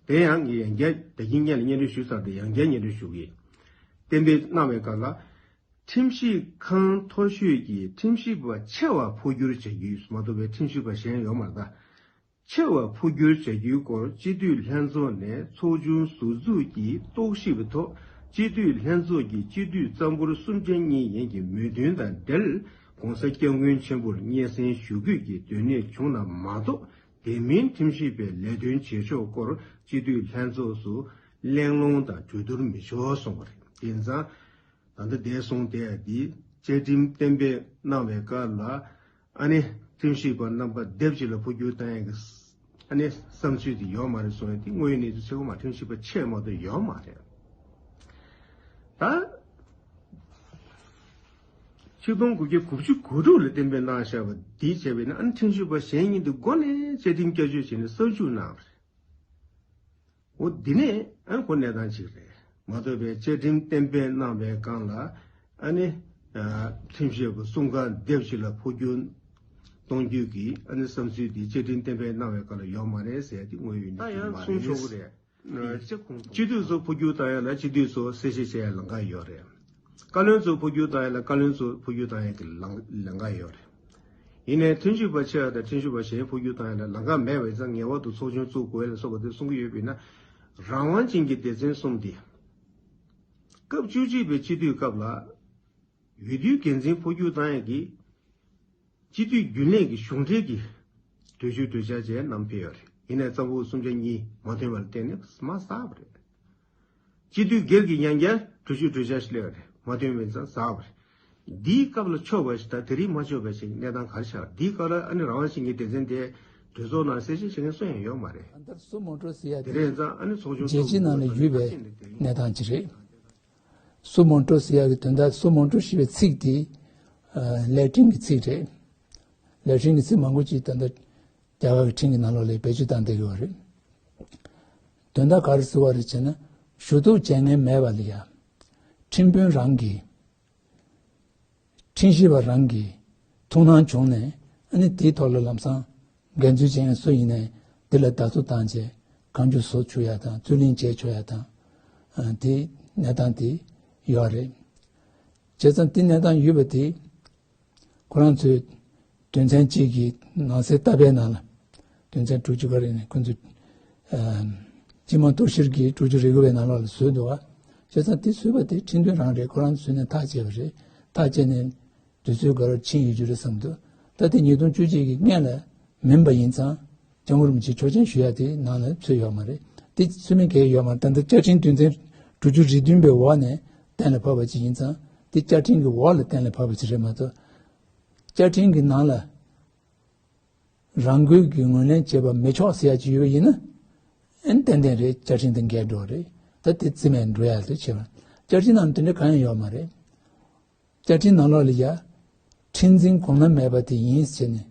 དེ་ཡང་ངས་ཡང་བསྐྱར་ད་གིན་སྔོན་ལ་སྙན་སྒྲོན་ཞུས་ཚར་ཏེ་ཡང་བསྐྱར་སྙན་སྒྲོན་ཞུ་གི། གཏན་འབེབས་གནང་བའི་སྐབས་ལ། ཁྲིམས་ཞིབ་ཁང་མཐོ་ཤོས་ཀྱི་ཁྲིམས་ཞིབ་པ་ཆེ་བ་འཕོ་འགྱུར་བྱ་རྒྱུ་མ་གཏོགས་པའི་ཁྲིམས་ཞིབ་པ་གཞན་ཡོད་མ་རེད་ད། ཆེ་བ་འཕོ་འགྱུར་བྱ་རྒྱུའི་སྐོར་སྤྱི་འཐུས་ལྷན་ཚོགས་ནས་ཚོགས་ཆུང་ཟུར་འཛུགས་ཀྱིས་རྟོག་ཞིབ་ཐོག་སྤྱི་འཐུས་ལྷན་ཚོགས་ཀྱི་སྤྱི་འཐུས་རྩ་འབོར་གསུམ་ཆ་གཉིས་ཡན་གྱི་མོས་མཐུན་དང་འབྲེལ། ༸གོང་ས་༸སྐྱབས་མགོན་ཆེན་པོར་སྙན་སེང་ཞུ་དགོས་ཀྱི་དོན་གནད་བྱུང་ན་མ་གཏོགས། དེ་མིན་ཁྲིམས་ཞིབ་པའི་ལས་དོན་བྱེད་ཕྱོགས་སྐོར་སྤྱི་འཐུས་ལྷན་ཚོགས་སུ་གླེང་སློང་དང་གྲོས་བསྡུར་མི་ཆོག་གསུངས་པ་རེད། དེ་ཡིན་ཙང་། ད་ལྟ་འདས་སོང་དེ་འདི་བཅའ་ཁྲིམས་གཏན་འབེབས་གནང་བའི་སྐབས་ལ། ཨ་ནི་ཁྲིམས་ཞིབ་པ་རྣམ་པ་སྡེབ་གཅིག་ལ་འཕོ་འགྱུར་བཏང་ཡག་གི། ཨ་ནི་བསམ་ཚུལ་དེ་ཡོད་མ་རེད་གསུངས་ཡ་དེ་དངོས་ཡོད་གནས་ཚུལ་གསལ་པོ་མ། ཁྲིམས་ཞིབ་པ་ཆེ་མ་གཏོགས་ཡོད་མ་རེད། ད་ཆིག་སྟོང་དགུ་བརྒྱ་དགུ་བཅུ་གོ་དྲུག་ལ་གཏན་འབེབས་གནང་བཞག་པ་འདི་བྱས་པས་ན། ཨ་ནི་ཁྲིམས་ཞིབ་པ་གཞན་གཉིས་འདི་མགོ་ནས་བཅའ་ཁྲིམས་བསྐྱར་བཅོས་བྱས་ནས་གསར་འཇུག་གནང་བ་རེད། འོ་འདི་ནས་ཨ་ནི་ཁོ་གནས་སྟངས་གཅིག་རེད་མ་གཏོགས་པའི་བཅའ་ཁྲིམས་གཏན་འབེབས་གནང་བའི་སྒང་ལ། ཨ་ནི་ཁྲིམས་ཞིབ་པ་གསུམ་ཀ་སྡེབ་གཅིག་ལ་འཕོ་འགྱུར་གཏོང་རྒྱུ་གི་ཨ་ནི་བསམ་ཚུལ་འདི་བཅའ་ཁྲིམས་གཏན་འབེབས་གནང་བའི་སྐབས་ལ་ཡོད་མ་རེད་ཟེར་ཡ་དེ་དངོས་ཡོད་གནས་ཚུལ་མ་རེད། ད་ཡང་གསུང་ཆོག་གི་རེད། སྤྱི་འཐུས་ཚོ་འཕོ་འགྱུར་བཏང་ཡ་ལ་སྤྱི་འཐུས་ཚོ་གསལ་བཤད་བྱེད་ཡ་ལམ་ཁ་ཡོད་རེད། བཀའ་བློན་ཚོ་འཕོ་འགྱུར་བཏང་ཡ་ལ་བཀའ་བློན་ཚོ་འཕོ་འགྱུར་བཏང་ཡ་གི་ལམ་ལམ་ཁ་ཡོད་རེད། ཡིན་ནའི་ཁྲིམས་ཞིབ་པ་ཆེ་བ་དང་ཁྲིམས་ཞིབ་པ་གཞན་འཕོ་འགྱུར་བཏང་ཡ་ལ་ལམ་ཁ་མེད་པ་ཡིན་ཙང་ངེས་པར་དུ་ཚོགས་ཆུང་བཙུགས་དགོས་ལ་སོགས་པ་དེ་གསུང་གི་ཡོད་པས་ན། རང་དབང་ཅན་གྱི་སྡེ་ཚན་གསུམ་དེ་སྐབས་བཅུ་གཅིག་པའི་སྤྱི་འཐུས་སྐབས་ལ་འོས་བསྡུའི་འགན་འཛིན་འཕོ་འགྱུར་བཏང་ཡ་གི་སྤྱི་འཐུས་རྒྱུན་ལས་ཀྱི་གཞུང་འབྲེལ་གྱི་གྲོས་ཆོད་གྲོས་འཆར་བཅས་བསྣམས་ཕེབས་ཡོད་རེད། ཡིན་ནའི་རྩ་འབོར་གསུམ་ཆ་གཉིས་མ་ཐོན་པ་ལ་བརྟེན་ནས་མར་ཟགས་པ་རེད། སྤྱི་འཐུས་སྒེར་གྱི་ཡང་བསྐྱར་གྲོས་ཆོད་གྲོས་འཆར་ཞིག་སླེབས་ཡོད་རེད། མ་ཐོན་པ་ཡིན་ཙང་ཟགས་པ་རེད། འདིའི་སྐབས་ལ་ཆོག་པ་ཞིག་དང་དེ་རིང་མ་ཆོག་པ་ཞིག་གནས་སྟངས་ག་རེ་ཆགས། འདིའི་སྐབས་ལ་ཨ་ནི་རང་དབང་ཅན་གྱི་སྡེ་ཚན་དེ་གྲོས་ཚོགས་ནང་གསལ་བཤད་བྱེད་མཁན་སུ་ཡང་ཡོད་མ་རེད། ད་ལྟ་སུ་མོ་ཊ་ཟེར་ཡ་དེ་རེད་ཙང་ཨ་ནི་ཚོགས་ཆུང་རྒྱལ་སྤྱི་ནང་ལ་ཡོད་པའི་གནས་སྟངས་ཅིག་རེད། སུ་མོ་ཊ་ཟེར་ཡ་གི་དོན་དག་སུ་མོ་ཊ་ཞེས་པའི་ཚིག་དེ་ལེ་ཊིན་གྱི་ཚིག་རེད། ལེ་ཊིན་གྱི་ཚིག་མང་པོ་ཅིག་ད་ལྟ་རྒྱ་གར་གྱི་ཁྲིམས་ཀྱི་ནང་ལོགས་ལ་བེད་སྤྱོད་བཏང་བསྡད་ཡོད་རེད། དོན་དག་ག་རེ་ཟེར་བ་རེད་ཅེ་ན། ཞུ་གཏུག་བྱེད་མཁན་མེད་པ་ལ་ཡ། ཁྲིམས་དཔོན་རང་གིས། ཁྲིམས་ཞིབ་པ་རང་གིས་ཐུགས་སྣང་བྱུང་ནས། ཨ་ནི་དེའི་ཐོག་ལ་ལམ་སང་འགན་འཛུལ་བྱེད་མཁན་སུ་ཡིན་ནའི་དེ་ལ་བརྡ་ཐོ་བཏང་བྱས་བཀའ་འགྱུར་བཟོ་ཆོག་ཡ་དང་རྩོད་གླེང་བྱེད་ཆོག་ཡ་དང་། ཨ། དེ་གནས་སྟངས་དེ་ཡོད་རེད། བྱས་ཙང་དེ་གནས་སྟངས་ཡོད་པ་དེ། ཁོ་རང་ཚོའི་དོན་ཚན་གཅིག་གི་ནང་གསེས་ལྟ་བའི་ནང་ལ། དོན་ཚན་དྲུག་ཅུ་ག་རེ་ནས་ཁོ་ཚོས། ཨ། སྤྱི་དམངས་གཏོར་བཤེར་གྱི་དྲུག་ཅུ་རེ་དགུ་པའི་ནང་ལོགས་ལ་བཟོས་འདུག་བ། བྱས་ཙང་དེ་བཟོས་པ་དེ་ཁྲིམས་དོན་རང་རེད། ཁོ་རང་ཚོས་ནས་ཐག་བཅད་པ་རེད། ཐག་བཅད་ནས་དུས་ཚོད་འགོར་ཕྱིན་ཡོད་རྒྱུ་རེད་བསམ་འདུག་ད་དེ་ཉིས་སྟོང་བཅུ་གཅིག་གི་སྔོན་ལ་མིན་པ་ཡིན་ཙང་། སྐྱབས་མགོན་རིན་པོ་ཆེའི་ཆོག་མཆན་ཞུ་ཡ་དེ་ནང་ལ་ཚུད་ཡོད་མ་རེད། དེ་ཚུལ་མིན་གལ་ཡོད་མ་རེད། ད་ལྟ་བཅའ་ཁྲིམས་དོན་ཚན་དྲུག་ཅུ་རེ་བདུན་པའི་འོག་ནས་གཏན་ལ་ཕབ་པ་ཅིག་ཡིན་ཙང་དེ་བཅའ་ཁྲིམས་ཀྱི་འོག་ལ་གཏན་ལ་ཕབ་པ་ཅིག་རེད་མ་གཏོགས། བཅའ་ཁྲིམས་ཀྱི་ནང་ལ་རང་འགུལ་གྱིས་ངོས་ལེན་བྱེད་པ་མི་ཆོག་ཟེར་ཡ་ཅིག་ཡོད་པ་ཡིན་ན། ཨེ་ཏན་ཏན་རེད། བཅའ་ཁྲིམས་དང་འགལ་འགྲོ་རེད། ད་དེ་རྩིས་མེད་འགྲོ་ཡ་ལ་བྱེད་པ། བཅའ་ཁྲིམས་ནང་དེ་འདྲ་གང་ཡང་ཡོད་མ་རེད། བཅའ་ཁྲིམས་ནང་ལོགས་ལ་ཡ། ཁྲིམས་འཛིན་གོང་ན་མེད་པ་དེ་ཡིན་ཟེར་ནས་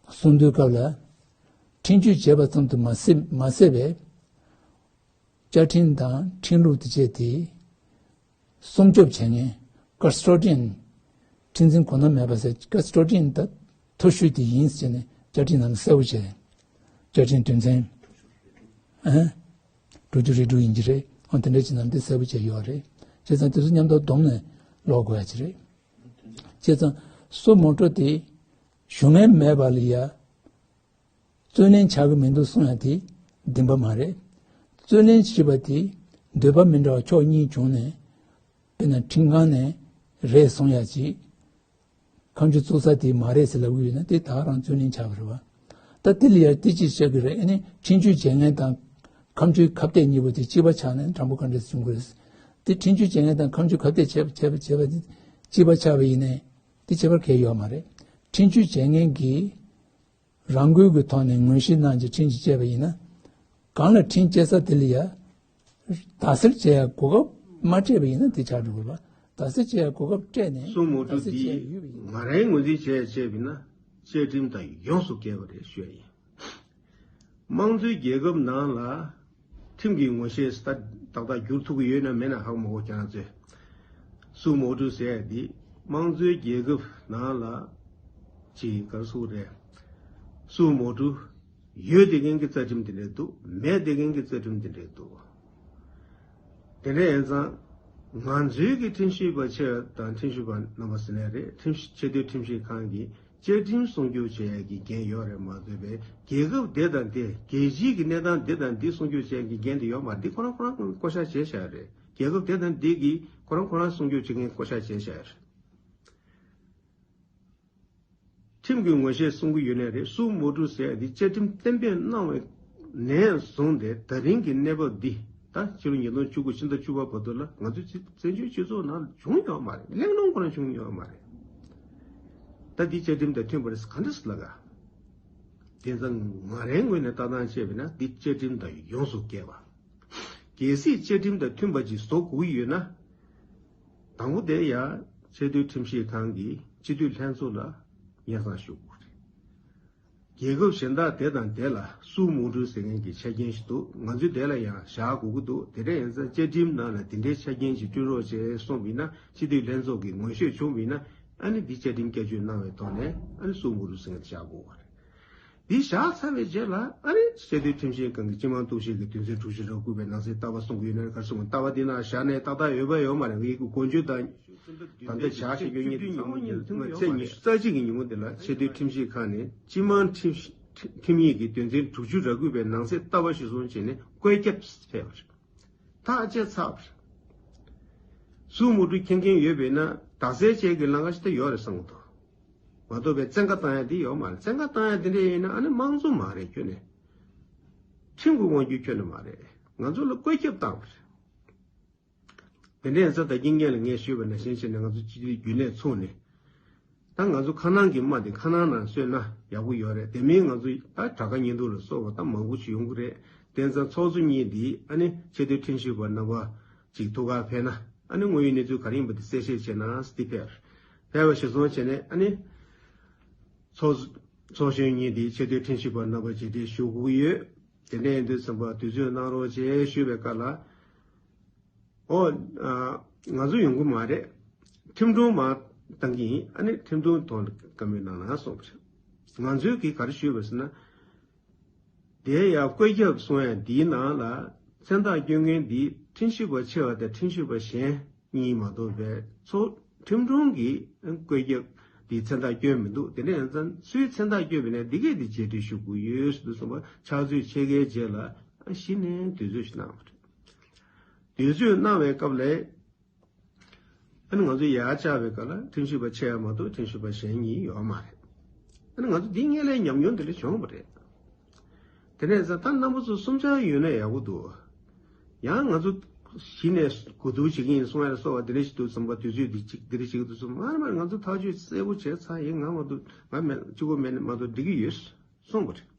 གསུང་དུས་སྐབས་ལ། ཁྲིམས་གཅོད་བྱས་པ་ཙམ་དུ་མ་ཟད་མ་ཟད་པའི་བཅའ་ཁྲིམས་དང་ཁྲིམས་ལུགས་དེ་བཅས་དེ་སྲུང་སྐྱོབ་བྱེད་མཁན་ཀ་སི་ཊོ་ཌི་ཡན། ཁྲིམས་འཛིན་གོང་ན་མེད་པ་ཟེར་ཀ་སི་ཊོ་ཌི་ཡན་ད་མཐོ་ཤོས་དེ་ཡིན་ཟེར་ནས་བཅའ་ཁྲིམས་ནང་ལ་གསལ་པོ་བྱས། བཅའ་ཁྲིམས་དོན་ཚན། ཨ། དྲུག་ཅུ་རེ་དྲུག་ཡིན་གྱི་རེད། འོ་དེ་འདྲ་ཅིག་ནང་དེ་གསལ་པོ་བྱས་ཡོད་རེད། བྱས་ཙང་དེ་ཚོ་མཉམ་དུ་བསྡོམས་ནས་ཀློག་དགོས་ཡ་ཅིག་རེད། བྱས་ཙང་སུ་མོ་ཊོ་དེ་ཞུ་མཁན་མེད་པ་ལ་ཡ། རྩོད་ལེན་བྱ་གི་མི་འདུག་གསུང་ཡ་དེ་བདེན་པ་མ་རེད། རྩོད་ལེན་བྱས་པ་དེ་འདོད་པ་མི་འདྲ་བ་ཕྱོགས་གཉིས་བྱུང་ནས། དཔེར་ན་ཁྲིམས་ཁང་ནས་རེད་གསུང་ཡ་ཅིག་ཁ་མཆུ་བཙུགས་ས་དེ་མ་རེད་ཟེར་ལབ་ཀྱི་ཡོད་ན་དེ་ད་ག་རང་རྩོད་ལེན་བྱ་བ་རེད་བ། ད་དེ་ལ་ཡ་དེ་ཅིག་བཤད་ཀྱི་རེད། ཨ་ནི་ཁྲིམས་གཅོད་བྱེད་མཁན་དང་ཁ་མཆུའི་ཁ་གཏད་གཉིས་པོ་དེ་གཅིག་པ་ཆགས་ནས་དྲང་པོ་ག་འདྲ་བྱུང་གི་རེད། དེ་ཁྲིམས་གཅོད་བྱེད་མཁན་དང་ཁ་མཆུ་ཁ་གཏད་བྱས་པ་བྱས་པ་བྱས་པ་དེ་གཅིག་པ་ཆགས་པ་ཡིན་ནའི་དེ་ཁྱད་པར་གང་ཡང་ཡོད་མ་རེད། ཁྲིམས་གཅོད་བྱེད་མཁན་གྱིས། རང་འགུལ་གྱི་ཐོག་ནས་ངོས་བཞེས་གནང་རྒྱུ་ཁྲིམས་ཀྱིས་བཅད་པ་ཡིན་ན། གང་ལ་ཁྲིམས་བཅད་ས་དེ་ལ་ཡ། དག་སེལ་བྱེད་ཡ་གོ་སྐབས་མ་སྤྲད་པ་ཡིན་ན་དེ་ཆགས་འགྲོ་དགོས་པ། དག་སེལ་བྱེད་ཡ་གོ་སྐབས་སྤྲད་ནས་སྲུང་མོ་དག་ཊ་སེལ་བྱེད་ཡ་འདིས་ཡོད་པ་ཡིན་ན། ང་རའི་ངོས་འཛིན་བྱས་བྱས་པ་ཡིན་ན། བཅའ་ཁྲིམས་དང་ཡོངས་སུ་འགལ་བ་རེད་ཞུ་ཡ་ཡིན། དམངས་གཙོའི་རྒྱལ་ཁབ་ནང་ལ་ཁྲིམས་ཀྱི་ངོ་ཤེས་ཏག་ཏག་བསྒྱུར་ཐུབ་ཀྱི་ཡོད་ན་མེད་ན་ཧ་གོ་མ་གོ་ཁྱེད་རང་ཚོས། སུ་མོ་ཊ་ཟེར་ཡ་འདི་དམངས་གཙོའི་རྒྱལ་ཁབ་ནང་ལ་ཅིག་ག་རེ་ཟེར་དགོས་རེད། སུ་མོ་ཊ་ཡོད་བསྡད་མཁན་གྱི་རྩ་ཁྲིམས་དེ་འདྲས་འདུག་མེད་བསྡད་མཁན་གྱི་རྩ་ཁྲིམས་དེ་འདྲས་འདུག་དེ་འདྲ་ཡིན་ཙང་། ང་ཚོའི་གི་ཁྲིམས་ཞིབ་པ་ཆེ་བ་དང་ཁྲིམས་ཞིབ་པ་རྣམ་པ་ཟེར་ནའི་རེད། ཁྲིམས་ཞིབ་ཆེས་མཐོའི་ཁྲིམས་ཞིབ་ཁང་གིས་བཅའ་ཁྲིམས་སྲུང་སྐྱོབ་བྱེད་ཡག་གི་འགན་ཡོད་རེད་མ་གཏོགས་པའི་རྒྱལ་ཁབ་དེ་དང་དེ་རྒྱལ་སྤྱིའི་གི་གནས་སྟངས་དེ་དང་དེ་སྲུང་སྐྱོབ་བྱེད་ཡག་གི་འགན་དེ་ཡོད་མ་རེད། འདི་ཁོ་རང་ཁོ་རང་བསྐོ་བཞག་བྱས་བཞག་རེད། རྒྱལ་ཁབ་དེ་དང་དེ་གིས་ཁོ་རང་ཁོ་རང་སྲུང་སྐྱོབ་བྱེད་མཁན་བསྐོ་བཞག་བྱས་བཞག་རེད། ཁྲིམས་ཀྱི་ངོ་ཤེས་གསུང་གི་ཡོད་ནའི་རེད། སུ་མོ་ཊ་ཟེར་ཡ་འདི་བཅའ་ཁྲིམས་གཏན་འབེབས་གནང་བའི་ནས་བཟུང་སྟེ་ད་རིང་གི་གནས་བབ་འདི་ད་ཕྱི་ལོ་ཉིས་སྟོང་བཅུ་དགུ་ཕྱི་ཟླ་བཅུ་པ་བར་དུ་ལ་ང་ཚོའི་བཙན་བྱོལ་སྤྱི་ཚོགས་ནང་བྱུང་ཡོད་མ་རེད། གླེང་སློང་ཁོ་རང་བྱུང་ཡོད་མ་རེད། ད་འདི་བཅའ་ཁྲིམས་དང་མཐུན་པ་རེད་ག་འདྲ་ཟེར་ལབ་ག་དེ་ཙང་ང་རའི་ངོས་ནས་ལྟ་སྟངས་བྱས་པ་ཡིན་ན་འདི་བཅའ་ཁྲིམས་དང་ཡོངས་སུ་འགལ་བ། གལ་སྲིད་བཅའ་ཁྲིམས་དང་མཐུན་པ་ཅིག་བཟོ་དགོས་ཀྱི་ཡོད་ན། དང་པོ་དེ་ཡང་ཆེས་མཐོའི་ཁྲིམས་ཞིབ་ཁང་གི་སྤྱི་འཐུས་ལྷན་ཚོགས་ལ་སྙན་སེང་ཞུ་དགོས་རེད། རྒྱལ་ཁབ་གཞན་དག་དེ་དང་དེ་ལ་སུ་མོ་ཊ་ཟེར་མཁན་གྱི་ཆ་རྐྱེན་ཞིག་འདུག་ང་ཚོས་དེ་ལ་ཡང་བཞག་དགོས་ཀྱི་འདུག་དེ་འདྲ་ཡིན་ཙང་བཅའ་ཁྲིམས་ནང་ལ་དེ་འདྲའི་ཆ་རྐྱེན་ཞིག་བསྐྲུན་རོགས་བྱས་གསུངས་པ་ཡིན་ན་སྤྱི་འཐུས་ལྷན་ཚོགས་ཀྱིས་ངོ་ཤེས་བྱུང་བ་ཡིན་ན་ཨ་ནི་འདི་བཅའ་ཁྲིམས་བསྐྱར་བཅོས་གནང་བའི་ཐོག་ནས་ཨ་ནི་སུ་མོ་ཊ་ཟེར་མཁན་དེ་བཞག་དགོས་པ་རེད། འདི་བཞག་ཚར་བའི་རྗེས་ལ་ཨ་ནི་ཆེས་མཐོའི་ཁྲིམས་ཞིབ་ཁང་གི་སྤྱི་དམངས་གཏུག་བཤེར་གྱི་དོན་ཚན་དྲུག་ཅུ་རེ་དགུ་པའི་ནང་གསེས་ལྟ་བ་གསུང་གི་ཡོད་ན་ག་རེ་གསུང་ལྟ་བ་འདི་ནང་བཞག་ནས་ཏག་ཏག་ཡོད་པ་ཡོད་མ་རེད། ངེད་ཀྱི་འགོ་བརྗོད་དང་ད་ལྟ་བཞག་བཞག་ཡོད་ཉིད་དེ་ཚང་མ་ཉིད་ཚེས་ཉི་ཤུ་རྩ་གཅིག་གི་ཉིན་མོ་འདི་ལ་ཆེས་མཐོའི་ཁྲིམས་ཞིབ་ཁང་ནས་སྤྱི་དམངས་ཁྲིམས་ཁྲིམས་ཡིག་གི་དོན་ཚན་དྲུག་ཅུ་རེ་དགུ་པའི་ནང་གསེས་ལྟ་བ་གཞིར་བཟུང་བྱས་ནས་བཀོད་ཁྱབ་ཕེབས་པ་རེད། ཐག་བཅད་ཚར་བ་རེད། སུ་མོ་ཊ་མཁྱེན་མཁན་ཡོད་པས་ན་དག་སེལ་བྱེད་ཀྱི་ལམ་ཁ་ཞིག་ད་ཡོད་རེད་བསམ་གྱི་འདུག་མ་གཏོགས་པའི་བཙན་བཀའ་བཏང་ཡ་དེ་ཡོད་མ་རེད། བཙན་བཀའ་བཏང་ཡ་དེ་འདྲ་ཡིན་ན་ཨ་ནི་དམངས་གཙོ་མ་རེད་ཁྱོན་ནས། ཁྲིམས་ཀྱི་དབང་སྒྱུར་ཁྱོན་ནས་མ་རེད། ང་ཚོ་ལ་བཀོད་ཁྱབ་བཏང་བ་རེད། དེ་འདྲ་ཡིན་ཙང་ད་གིན་སྔོན་ལ་ངས་ཞུས་པ་ནང་བཞིན་བྱས་ནས་ང་ཚོ་སྤྱི་འཐུས་རྒྱུན་ལས་ཚུགས་ནས། ད་ང་ཚོ་ཁ་ནང་གི་དམག་དེ་ཁ་ནང་ནང་གསོས་ན་ཡག་པོ་ཡོད་རེད། དེ་མིན་ང་ཚོ་ད་དྲག་ཁ་ཉེན་རྟོག་ལ་སོགས་པ་ད་མང་པོ་ཞིག་ཡོང་གི་རེད། དེ་ཙང་ཚོགས་གཙོ་གཉིས་འདི་ཨ་ནི་ཆེས་མཐོའི་ཁྲིམས་ཞིབ་པ་རྣམ་པ་ཅིག་ཐུག་གར་ཕེབས་ན་ཨ་ནི་དངོས་ཡོད་གནས་ཚུལ་ག་རེ་ཡིན་པ་དེ་གསལ་བཤད་བྱས་ན་སྟེ་ཕེབས། ཕེབས་པ་གཞིར་བཟུང་བྱས་ནས་ཨ་ནི་ཚོགས་ཚོགས་གཞོན་གཉིས་འདི་ཆེས་མཐོའི་ཁྲིམས་ཞིབ་པ་རྣམ་པ་མཇལ་འཕྲད་ཞུ་དགོས་ཀྱི་ཡོད། དེ་འདྲ་ཡིན་དུས་ཙམ་པ་དུས་ཚོད་གནང་རོགས་བྱེད་ཞུས་པའི་སྐབས་ལ། ཨོ། ཨ། ང་ཚོ་ཡོང་གི་མ་རེད། ཁྲིམས་དྲུང་མར་བཏང་གི་ཡིན། ཨ་ནི་ཁྲིམས་དྲུང་ཐོག་ལ་བཀའ་མོལ་གནང་ན་གསུངས་པ་རེད། ང་ཚོས་གིས་ག་རེ་ཞུས་པ་ཟེར་ན། དེ་ཡང་བཀོད་ཁྱབ་གསུང་ཡ་འདིའི་ནང་ལ་མཚན་རྟགས་བསྐྱོན་མཁན་འདི་ཁྲིམས་ཞིབ་པ་ཆེ་བ་དང་ཁྲིམས་ཞིབ་པ་གཞན་གཉིས་མ་གཏོགས་པའི་ཚོགས་ཁྲིམས་དྲུང་གིས་བཀོད་ཁྱབ་འདིའི་མཚན་རྟགས་བསྐྱོན་མི་འདུག་དེ་འདྲ་ཡིན་ཙང་སུའི་མཚན་རྟགས་བསྐྱོན་པ་ཡིན་ན་འདི་གས་འདི་རྗེས་འདྲི་ཞུ་དགོས་ཡོད་ཟེར་དུས་ཙམ་པ་ཕྱག་ཚོད་ཕྱེད་ཀའི་རྗེས་ལ་གཞི་ནས་དུས་ཚོད་ཞིག་གནང་བ་རེད། དུས་ཚོད་གནང་བའི་སྐབས་ལ། ཨ་ནི་ང་ཚོ་ཡར་བཅར་བའི་སྐབས་ལ་ཁྲིམས་ཞིབ་པ་ཆེ་བ་མ་གཏོགས་ཁྲིམས་ཞིབ་པ་གཞན་གཉིས་ཡོད་མ་རེད། ཨ་ནི་ང་ཚོ་འདི་སྔོན་ལ་ཉམས་མྱོང་འདི་འདྲ་བྱུང་བ་རེད། དེ་ནས་ད་རྣམ་པ་ཚོ་གསུམ་ཆར་ཡོད་ན་ཡག་པོ་འདུག་ཡང་ང་ཚོ་གཞི་ནས་གོ་བསྡུར་བྱེད་ཀྱི་ཡིན་གསུང་ཡ་ལ་སོགས་པ་དེ་འདྲ་ཞིག་འདུག་བསམ་པ་དུས་ཚོད་འདི་གཅིག་འདི་འདྲ་ཞིག་འདུག་བསམ་མར་མར་ང་ཚོ་ཐག་གཅོད་གསལ་པོ་བྱས་ཚར་ཡིན། ང་མ་གཏོགས་ང་མེད་གཅིག་པོ་མེད་ན་མ་གཏོགས་འགྲིག་གི་ཡོད་གསུངས་པ་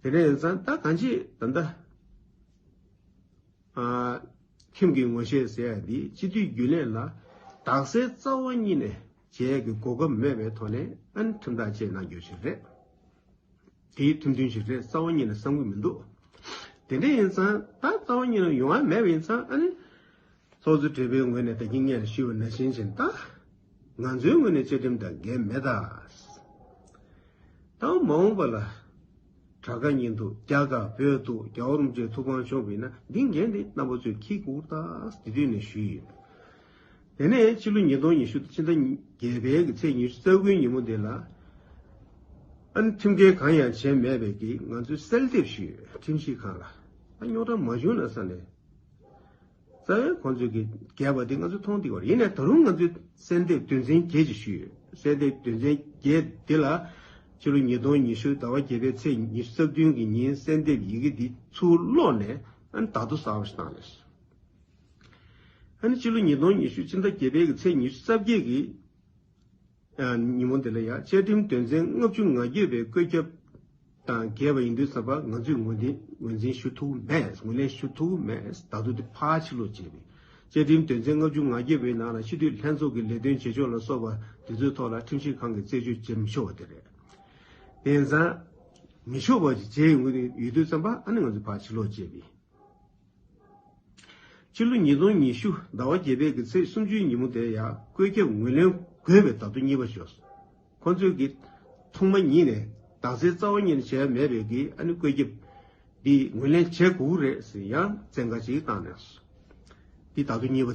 རེད། དེ་འདྲ་ཡིན་ཙང་ད་གང་ཅི་ད་ལྟ་ཨ་ཁྲིམས་ཀྱི་ངོ་ཤེས་ཟེར་ཡ་འདི་སྤྱི་འཐུས་རྒྱུན་ལས་ལ་དག་སའི་རྩ་བ་ཉིད་ནས་བྱེད་ཡ་གི་གོ་སྐབས་མེད་པའི་ཐོག་ནས་ཨ་ནི་ཁྲིམས་ཐག་བཅད་གནང་རྒྱུ་ཞིག་རེད། དེའི་ཁྲིམས་མཐུན་ཞིག་རེད་རྩ་བ་ཉིད་ནས་བསམ་གྱི་མི་འདུག་དེ་འདྲ་ཡིན་ཙང་ད་རྩ་བ་ཉིད་ནས་ཡོང་བ་མེད་པ་ཡིན་ཙང་ཨ་ནི་ཚོགས་གཙོ་སྦྲེལ་པོའི་ངོས་ནས་ད་གིན་སྔོན་ལ་ཞུས་པ་ནང་བཞིན་བྱས་ད་ང་ཚོའི་ངོས་ནས་བཅའ་ཁྲིམས་དང་འགལ་མེད་ད། ད་མ་འོངས་པ་ལ་དྲག་ཁ་ཉིན་འདུག་རྒྱ་དཀར་བོད་འདུག་རྒྱལ་བ་རིན་པོ་ཆེའི་ཐུགས་དམ་བཞུགས་པ་ཡིན་ན་འདི་འགན་འདི་རྣམ་པ་ཚོས་འཁྱེར་དགོས་ད་དེ་དུས་ནས་ཞུས་ཡོད། དེ་ནས་ཕྱི་ལོ་ཉིས་སྟོང་ཉི་ཤུ་ཕྱི་ཟླ་བརྒྱད་པའི་གི་ཚེས་ཉི་ཤུ་རྩ་དགུའི་ཉིན་མོ་དེ་ལ་ཨ་ནི་ཁྲིམས་འགལ་གང་ཡང་བྱས་མེད་པའི་གི་ང་ཚོས་གསལ་འདེབས་ཞུས་ཡོད་ཁྲིམས་ཞིབ་ཁང་ལ། ཨ་རྙོག་དྲ་མ་བྱུང་ན་བསམ་ནས་རྩ་བའི་ཁོང་ཚོས་གི་འགལ་བ་དེ་ང་ཚོས་མཐོང་བསྡད་ཡོད་རེད། ཡིན་ནའི་ད་རུང་ང་ཚོས་གསལ་འདེབས་དོན་ཚན་བརྒྱད་ཅིག་ཞུས་ཡོད། གསལ་འདེབས་དོན་ཚན་བརྒྱད་དེ་ལ་ཕྱི་ལོ་ཉིས་སྟོང་ཉི་ཤུ་ཟླ་བ་བརྒྱད་པའི་ཚེས་ཉི་ཤུ་རྩ་བདུན་གི་ཉིན་གསལ་འདེབས་ཡི་གེ་འདི་ཚུར་ཀློག་ནས་ཨ་ནི་བརྡ་ཐོ་གསར་པ་ཞིག་བཏང་ནས། ཨ་ནི་ཕྱི་ལོ་ཉིས་སྟོང་ཉི་ཤུ་ཕྱི་ཟླ་བརྒྱད་པའི་གི་ཚེས་ཉི་ཤུ་རྩ་བརྒྱད་ཀྱི་ཉིན་མོ་འདི་ལ་ཡང་བཅའ་ཁྲིམས་དོན་ཚན་ལྔ་བཅུ་ང་བརྒྱད་པའི་བཀོད་ཁྱབ་དང་འགལ་བ་ཡིན་དུས་ཙམ་པ་ང་ཚོས་ངོས་འཛིན་ངོས་འཛིན་ཞུ་ཐུབ་མེད། ངོས་ལེན་ཞུ་ཐུབ་མེད། ད་དུང་དེ་ཕར་ཕྱིར་སློག་བྱས་པའི་བཅའ་ཁྲིམས་དོན་ཚན་ལྔ་བཅུ་ང་བརྒྱད་པའི་ནང་ལ་སྤྱི་འཐུས་ལྷན་ཚོགས་ཀྱི་ལས་དོན་བྱེད་ཕྱོགས་ལ་སོགས་པ་དེ་ཚོའི་ཐོག་ལ་ཁྲིམས་ཞིབ་ཁང་གིས་རྩད་གཅོད་བྱེད་མི་ཆོག་པ་དེ་རེད། དེང་སང་མི་ཆོག་པ་ཞིག་བྱས་ཡོང་གི་ཡོད་དུས་ཙམ་པ་ཨ་ནི་ང་ཚོས་ཕར་ཕྱིར་སློག་བྱས་པའི། ཕྱི་ལོ་ཉིས་སྟོང་ཉི་ཤུ་ཟླ་བ་བརྒྱད་པའི་གི་ཚེས་སུམ་ཅུའི་ཉིན་མོ་དེར་ཡང་བཀོད་ཁྱབ་ངོས་ལེན་དགོས་པའི་བརྡ་ཐོ་གཉིས་པ་ཤོར་སོང་། ཁོང་ཚོས་ཀྱི་ཐོག་མ་ཉིད་ནས་དག་སའི་རྩ་བ་ཉིད་ནས་བྱས་མེད་པའི་གི་ཨ་ནི་བཀོད་ཁྱབ་འདི་ངོས་ལེན་བྱེད་དགོས་རེད་ཟེར་ཡང་བཙན་བཀའ་ཅིག་བཏང་ནས་སོང་། འདི་བརྡ་ཐོ་གཉིས་པ་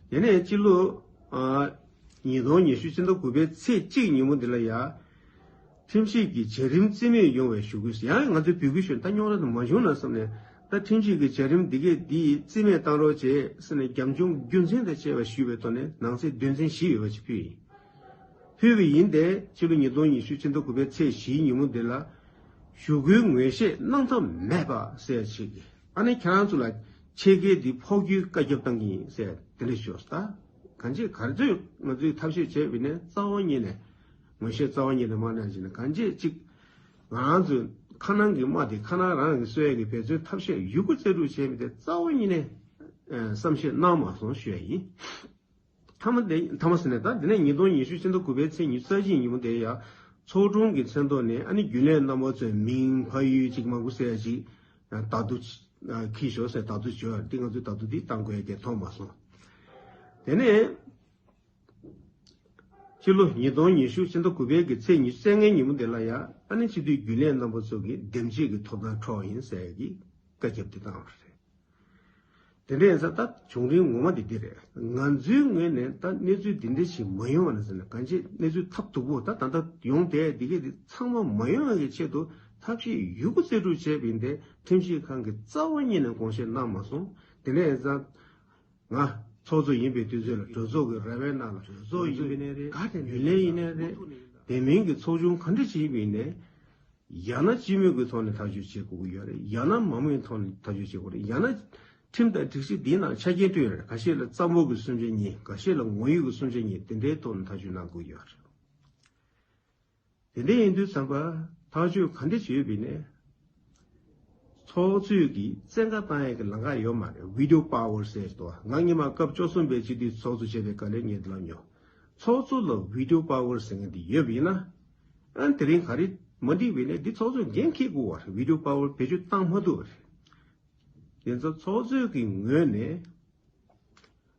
དེ་རེད། དེ་ནས་ཕྱི་ལོ་ཨ་ཉིས་སྟོང་ཉི་ཤུ་ཕྱི་ཟླ་དགུ་པའི་ཚེས་གཅིག་ཉིན་མོ་འདི་ལ་ཡང་། ཁྲིམས་ཞིབ་ཀྱི་བྱ་རིམ་རྩིས་མེད་ཡོང་བའི་ཞུ་སྐུལ་ཡང་ང་ཚོས་འབོད་སྐུལ་ཞུས་ད་རྙོག་དྲ་དེ་མ་བྱུང་ན་བསམ་ནས་ད་ཁྲིམས་ཞིབ་ཀྱི་བྱ་རིམ་འདི་གས་འདི་རྩིས་མེད་བཏང་རོགས་བྱེད་ཟེར་ནས་རྒྱབ་ལྗོངས་རྒྱུ་མཚན་དང་བཅས་པ་ཞུས་པའི་ཐོག་ནས་ནང་གསེས་དོན་ཚན་བཞི་ཡོད་པ་ཞིག་ཕུལ་ཡིན། ཕུལ་བ་ཡིན་ཏེ་ཕྱི་ལོ་ཉིས་སྟོང་ཉི་ཤུ་ཕྱི་ཟླ་དགུ་པའི་ཚེས་བཞིའི་ཉིན་མོ་འདི་ལ་ཞུ་སྐུལ་ངོས་བཞེས་གནང་ཐབས་མེད་པ་ཟེར་ཞིག་གིས་ཨ་ནི་ཁྱེད་རང་ཚོ་ལ་ཆེད་མཁས་འདི་ཕོག་རྒྱུའི་བཀའ་ཁྱབ་བཏང་གི་ཡིན་ཟེར་དེ་འདྲ་ཞུས་ད་གང་ཅི་ག་ཚོད་ང་ཚོས་ཐབས་ཤེས་བྱས་པ་ཡིན་ན་རྩ་བ་ཉིད་ནས། ངོ་ཤེས་རྩ་བ་ཉིད་ནས་མ་གནང་བཞིན་ན་གང་ཅི་གཅིག་ང་རང་ཚོའི་ཁ་ནང་གི་རྨ་དེ་ཁ་ནང་རང་གིས་གསོ་ཡས་ཀྱི་འབད་བརྩོན་ཐབས་ཤེས་ཡོད་རྒུ་རྩལ་སྤྲུགས་བྱས་མི་དེ་རྩ་བ་ཉིད་ནས་བསམ་ཤེས་གནང་མ་སོང་ཞུ་ཡ་ཡིན། མཐའ་མ་དེ་མཐའ་མ་ཟེར་ནས་ད་དེ་ནས་ཉིས་སྟོང་ཉི་ཤུ་ཕྱི་ཟླ་དགུ་པའི་ཚེས་ཉི་ཤུ་རྩ་བཞིའི་ཉིན་མོ་དེ་ཡང་ཚོགས་དྲུང་གི་མཚན་ཐོག་ནས་ཨ་ནི་རྒྱུན་ལས་རྣམ་པ་ཚོའི་མིང་ཕ་ཡུལ་གཅིག་མང་པོ་གསལ་ཡ་ཅིག་བརྡ་ཐོ་འཁྱེར་ཤོག་ཟེར་བརྡ་ཐོ་བྱོས་ཡ་འདི་ང་ཚོས་བརྡ་ཐོ་འདི་བཏང་དགོས་ཡ་དེ་མཐོང་མ་སོང་། དེ་ནས། ཕྱི་ལོ་ཉིས་སྟོང་ཉི་ཤུ་ཕྱི་ཟླ་དགུ་པའི་གི་ཚེས་ཉི་ཤུ་རྩ་ལྔའི་ཉིན་མོ་དེ་ལ་ཡང་ཨ་ནི་སྤྱི་འཐུས་རྒྱུན་ལས་རྣམ་པ་ཚོ་གིས་འདེམས་བྱེད་ཀྱི་ཐོབ་ཐང་འཕྲོག་ཡིན་ཟེར་གྱི་བཀའ་ཁྱབ་དེ་བཏང་བ་རེད། དེ་འདྲ་ཡིན་ཙང་ད་བྱུང་རིམ་ངོ་མ་དེ་འདི་རེད། ང་ཚོའི་ངོས་ནས་ད་གནས་ཚུལ་འདི་འདྲ་ཞིག་མ་ཡོང་བ་ན་ཟེར་ན་གང་ཅི་གནས་ཚུལ་ཐབས་སྡུག་པོ་ད་ད་ལྟ་ཡོང་བསྡད་འདི་གས་འདི་ཚང་མ་མ་ཡོང་བའི་ཆེད་དུ་ཐབས་ཤེས་ཡོད་རྒུ་རྩལ་སྤྲུགས་བྱས་པ་ཡིན་ཏེ་ཁྲིམས་ཞིབ་ཁང་གིས་རྩ་བ་ཉིད་ནས་དགོངས་བཞེས་གནང་མ་སོང་། དེ་འདྲ་ཡིན་ཙང་། ང་ཚོགས་གཙོ་ཡིན་པའི་དུས་ཚོད་ལ་གྲོས་ཚོགས་ཀྱི་ར་བའི་ནང་ལ་གྲོས་ཚོགས་ཡིན་པ་ནས་རེད། རྒྱུན་ལས་ཡིན་ནའི་རེད། དེ་མིན་གྱི་ཚོགས་ཆུང་ག་འདྲ་ཞིག་ཡིན་པ་ཡིན་ནའི། ཡང་ན་སྤྱི་མོས་ཀྱི་ཐོག་ནས་ཐག་གཅོད་བྱེད་དགོས་ཀྱི་ཡོད་རེད། ཡང་ན་མང་མོས་ཐོག་ནས་ཐག་གཅོད་བྱེད་དགོས་རེད། ཡང་ན་ཁྲིམས་དང་སྒྲིག་གཞི་འདིའི་ནང་ཆ་རྐྱེན་བསྐྲུན་ཡོད་རེད། ཁ་ཤས་ལ་བཙན་པོ་གི་སུན་ཆ་རྙེད། ཁ་ཤས་ལ་ངོ་ཡོད་ཀྱི་སུན་ཆ་རྙེད། དེ་འདྲའི་ཐོག་ནས་ཐག་གཅོད་གནང་དགོས་ཀྱི་ཡོད་རེད། དེ་འདྲ་ཡིན་དུས་ཙམ་པ་ཐག་གཅོད་ག་འདྲ་བྱས་ཡོད་པ་ཡིན་ནའི། ཚོགས་གཙོས་ཀྱི་བཙན་བཀའ་བཏང་ཡས་ཀྱི་ལམ་ཁ་ཡོད་མ་རེད། བྷི་ཊོ་པ་ཝར་ཟེར་དོ། ང་སྔོན་མ་སྐབས་བཅུ་གསུམ་པའི་སྤྱི་འཐུས་ཚོགས་གཙོ་བྱས་པའི་སྐབས་ལ་ངས་འདི་ལ་ཉོ། ཚོགས་གཙོ་ལ་བྷི་ཊོ་པ་ཝར་ཟེར་མཁན་འདི་ཡོད་པ་ཡིན་ན། ཨ་དེ་རིང་ག་རེ་མ་འགྲིག་པ་ཡིན་ནའི་འདི་ཚོགས་གཙོས་འགན་འཁྱེར་དགོས་པ་རེད། བྷི་ཊོ་པ་ཝར་བེད་སྤྱོད་བཏང་མ་ཐུབ་པ་རེད། དེ་ཚོ་ཚོགས་གཙོས་ཀྱི་ངོས་ནས་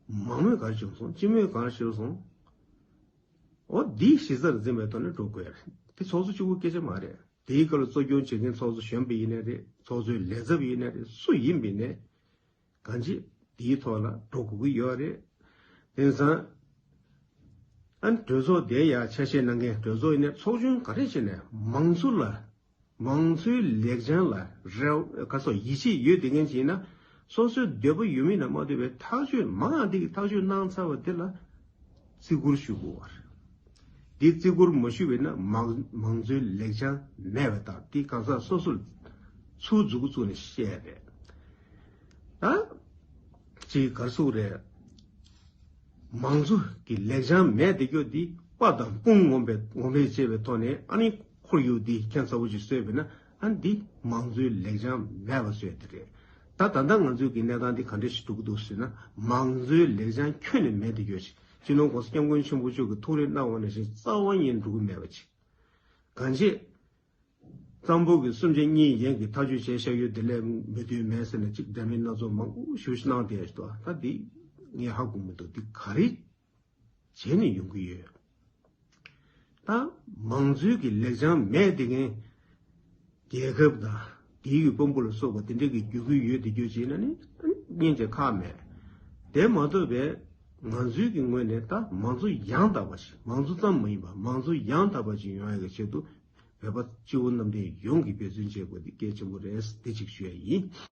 མང་མོས་ག་རེ་བྱུང་སོང་། སྤྱི་མོས་ག་རེ་བྱུང་སོང་། འོ་འདིའི་གཞི་རྩར་འཛིན་པའི་ཐོག་ནས་འགྲོ་དགོས་རེད། འདི་ཚོགས་གཙོ་གཅིག་པུ་སྐད་ཆ་མ་རེད། དེའི་སྐབས་ལ་གཙོ་སྐྱོང་བྱེད་མཁན་ཚོགས་གཙོ་གཞོན་པ་ཡིན་ནའི་རེད། ཚོགས་གཙོའི་ལས་ཚབ་ཡིན་ནའི་རེད། སུ་ཡིན་པ་ཡིན་ནའི་གང་ཅི་དེའི་ཐོག་ལ་འགྲོ་དགོས་ཀྱི་ཡོད་རེད། དེང་སང་ཨ་ནི་གྲོས་ཚོགས་དེ་ཡ་ཆ་ཤས་གནང་མཁན་གྲོས་ཚོགས་ཡིན་ནའི་ཚོགས་ཆུང་ག་རེ་བྱས་ནས་མང་གཙོ་ལ། མང་གཙོའི་ལེགས་བྱང་ལ་རེ་བ་ཁ་སོགས་ཡིད་ཆེས་ཡོད་བསྡད་མཁན་ཅིག་ཡིན་ན་སོ་སོའི་འདོད་པ་ཡོད་མིན་ན་མ་ལྟོས་པའི་ཐག་གཅོད་མང་ང་འདི་གི་ཐག་གཅོད་གནང་ཚར་བ་འདི་ལ་བརྩི་བཀུར་ཞུ་དགོས་པ་རེད། དེ་བརྩི་བཀུར་མ་ཞུས་པས་ན་མང་མང་གཙོའི་ལེགས་བྱང་མེད་པ་དང་དེ་གང་ཟག་སོ་སོར་ཚུར་མཛུབ་གུ་བཙུགས་ནས་བཤད་རེད། ད་ཅིག་གར་སོང་རེད། མང་གཙོ་གི་ལེགས་བྱང་མེད་དེ་སྐྱོ་འདི་དཔའ་དང་དཔུང་ངོམ་པའི་ངོམ་པས་བཅས་པའི་ཐོག་ནས་ཨ་ནི་ཁོར་ཡུག་འདི་ཁྱད་མཚར་པོ་ཅིག་བཟོས་པས་ན་ཨ་འདི་མང་གཙོའི་ལེགས་བྱང་མེད་པ་བཟོས་དེ་རེད། ད་ད་ལྟ་ང་ཚོའི་གི་གནས་སྟངས་འདི་ག་འདྲ་ཞིག་འགྲོ་གི་འདུག་ཟེར་ན་མང་གཙོའི་ལེགས་བྱང་ཁྱོན་ནས་མེད་དེ་སྐྱོ་ཅིག་སྤྱི་ནོར་༸གོང་ས་༸སྐྱབས་མགོན་ཆེན་པོ་མཆོག་གི་ཐུགས་རེ་གནང་བ་ནང་བཞིན་རྩ་བ་ཉིད་འགྲོ་གི་མེད་པ་ཅིག་གང་ཅི། གཙང་པོ་གི་སུམ་ཆ་གཉིས་ཡན་གྱི་ཐག་གཅོད་བྱས་བཞག་ཡོད་དེ་ལས་མི་འདོད་མེད་ཟེར་ནས་ཅིག་འདྲ་མིན་སྣ་ཚོགས་མང་པོ་ཞུ་ཞུ་གནང་བསྡད་ཡོད་ད་འདི་ངས་ཧ་གོ་མི་འདུག་འདི་ག་རེ་བྱས་ནས་ཡོང་གི་ཡོད། ད་མང་གཙོའི་གི་ལེགས་བྱང་མེད་དེ་ངས་རྒྱལ་ཁབ་དང་དེའི་གི་དཔོན་པོ་ལ་སོགས་པ་དེ་འདྲ་གི་རྒྱུག་གི་ཡོད་དེ་རྒྱུ་བྱས་ན་ནི་སྙིང་རྗེ་ཁག་མེད། དེ་མ་གཏོགས་པའི་ང་ཚོའི་གི་ངོས་ནས་ད་མང་གཙོ་ཡང་དག་པ་ཞིག་མང་གཙོ་ཙམ་མ་ཡིན་པ་མང་གཙོ་ཡང་དག་པ་ཞིག་ཡོང་ཡ་གི་ཆེད་དུ་བོད་པ་སྤྱི་བོ་གནམ་བསྟན་ཡོངས་ཀྱིས་འབད་བརྩོན་བྱེད་དགོས་དེ་གལ་ཆེན་པོ་རེད་དེ་གཅིག་ཞུ་ཡ་ཡིན།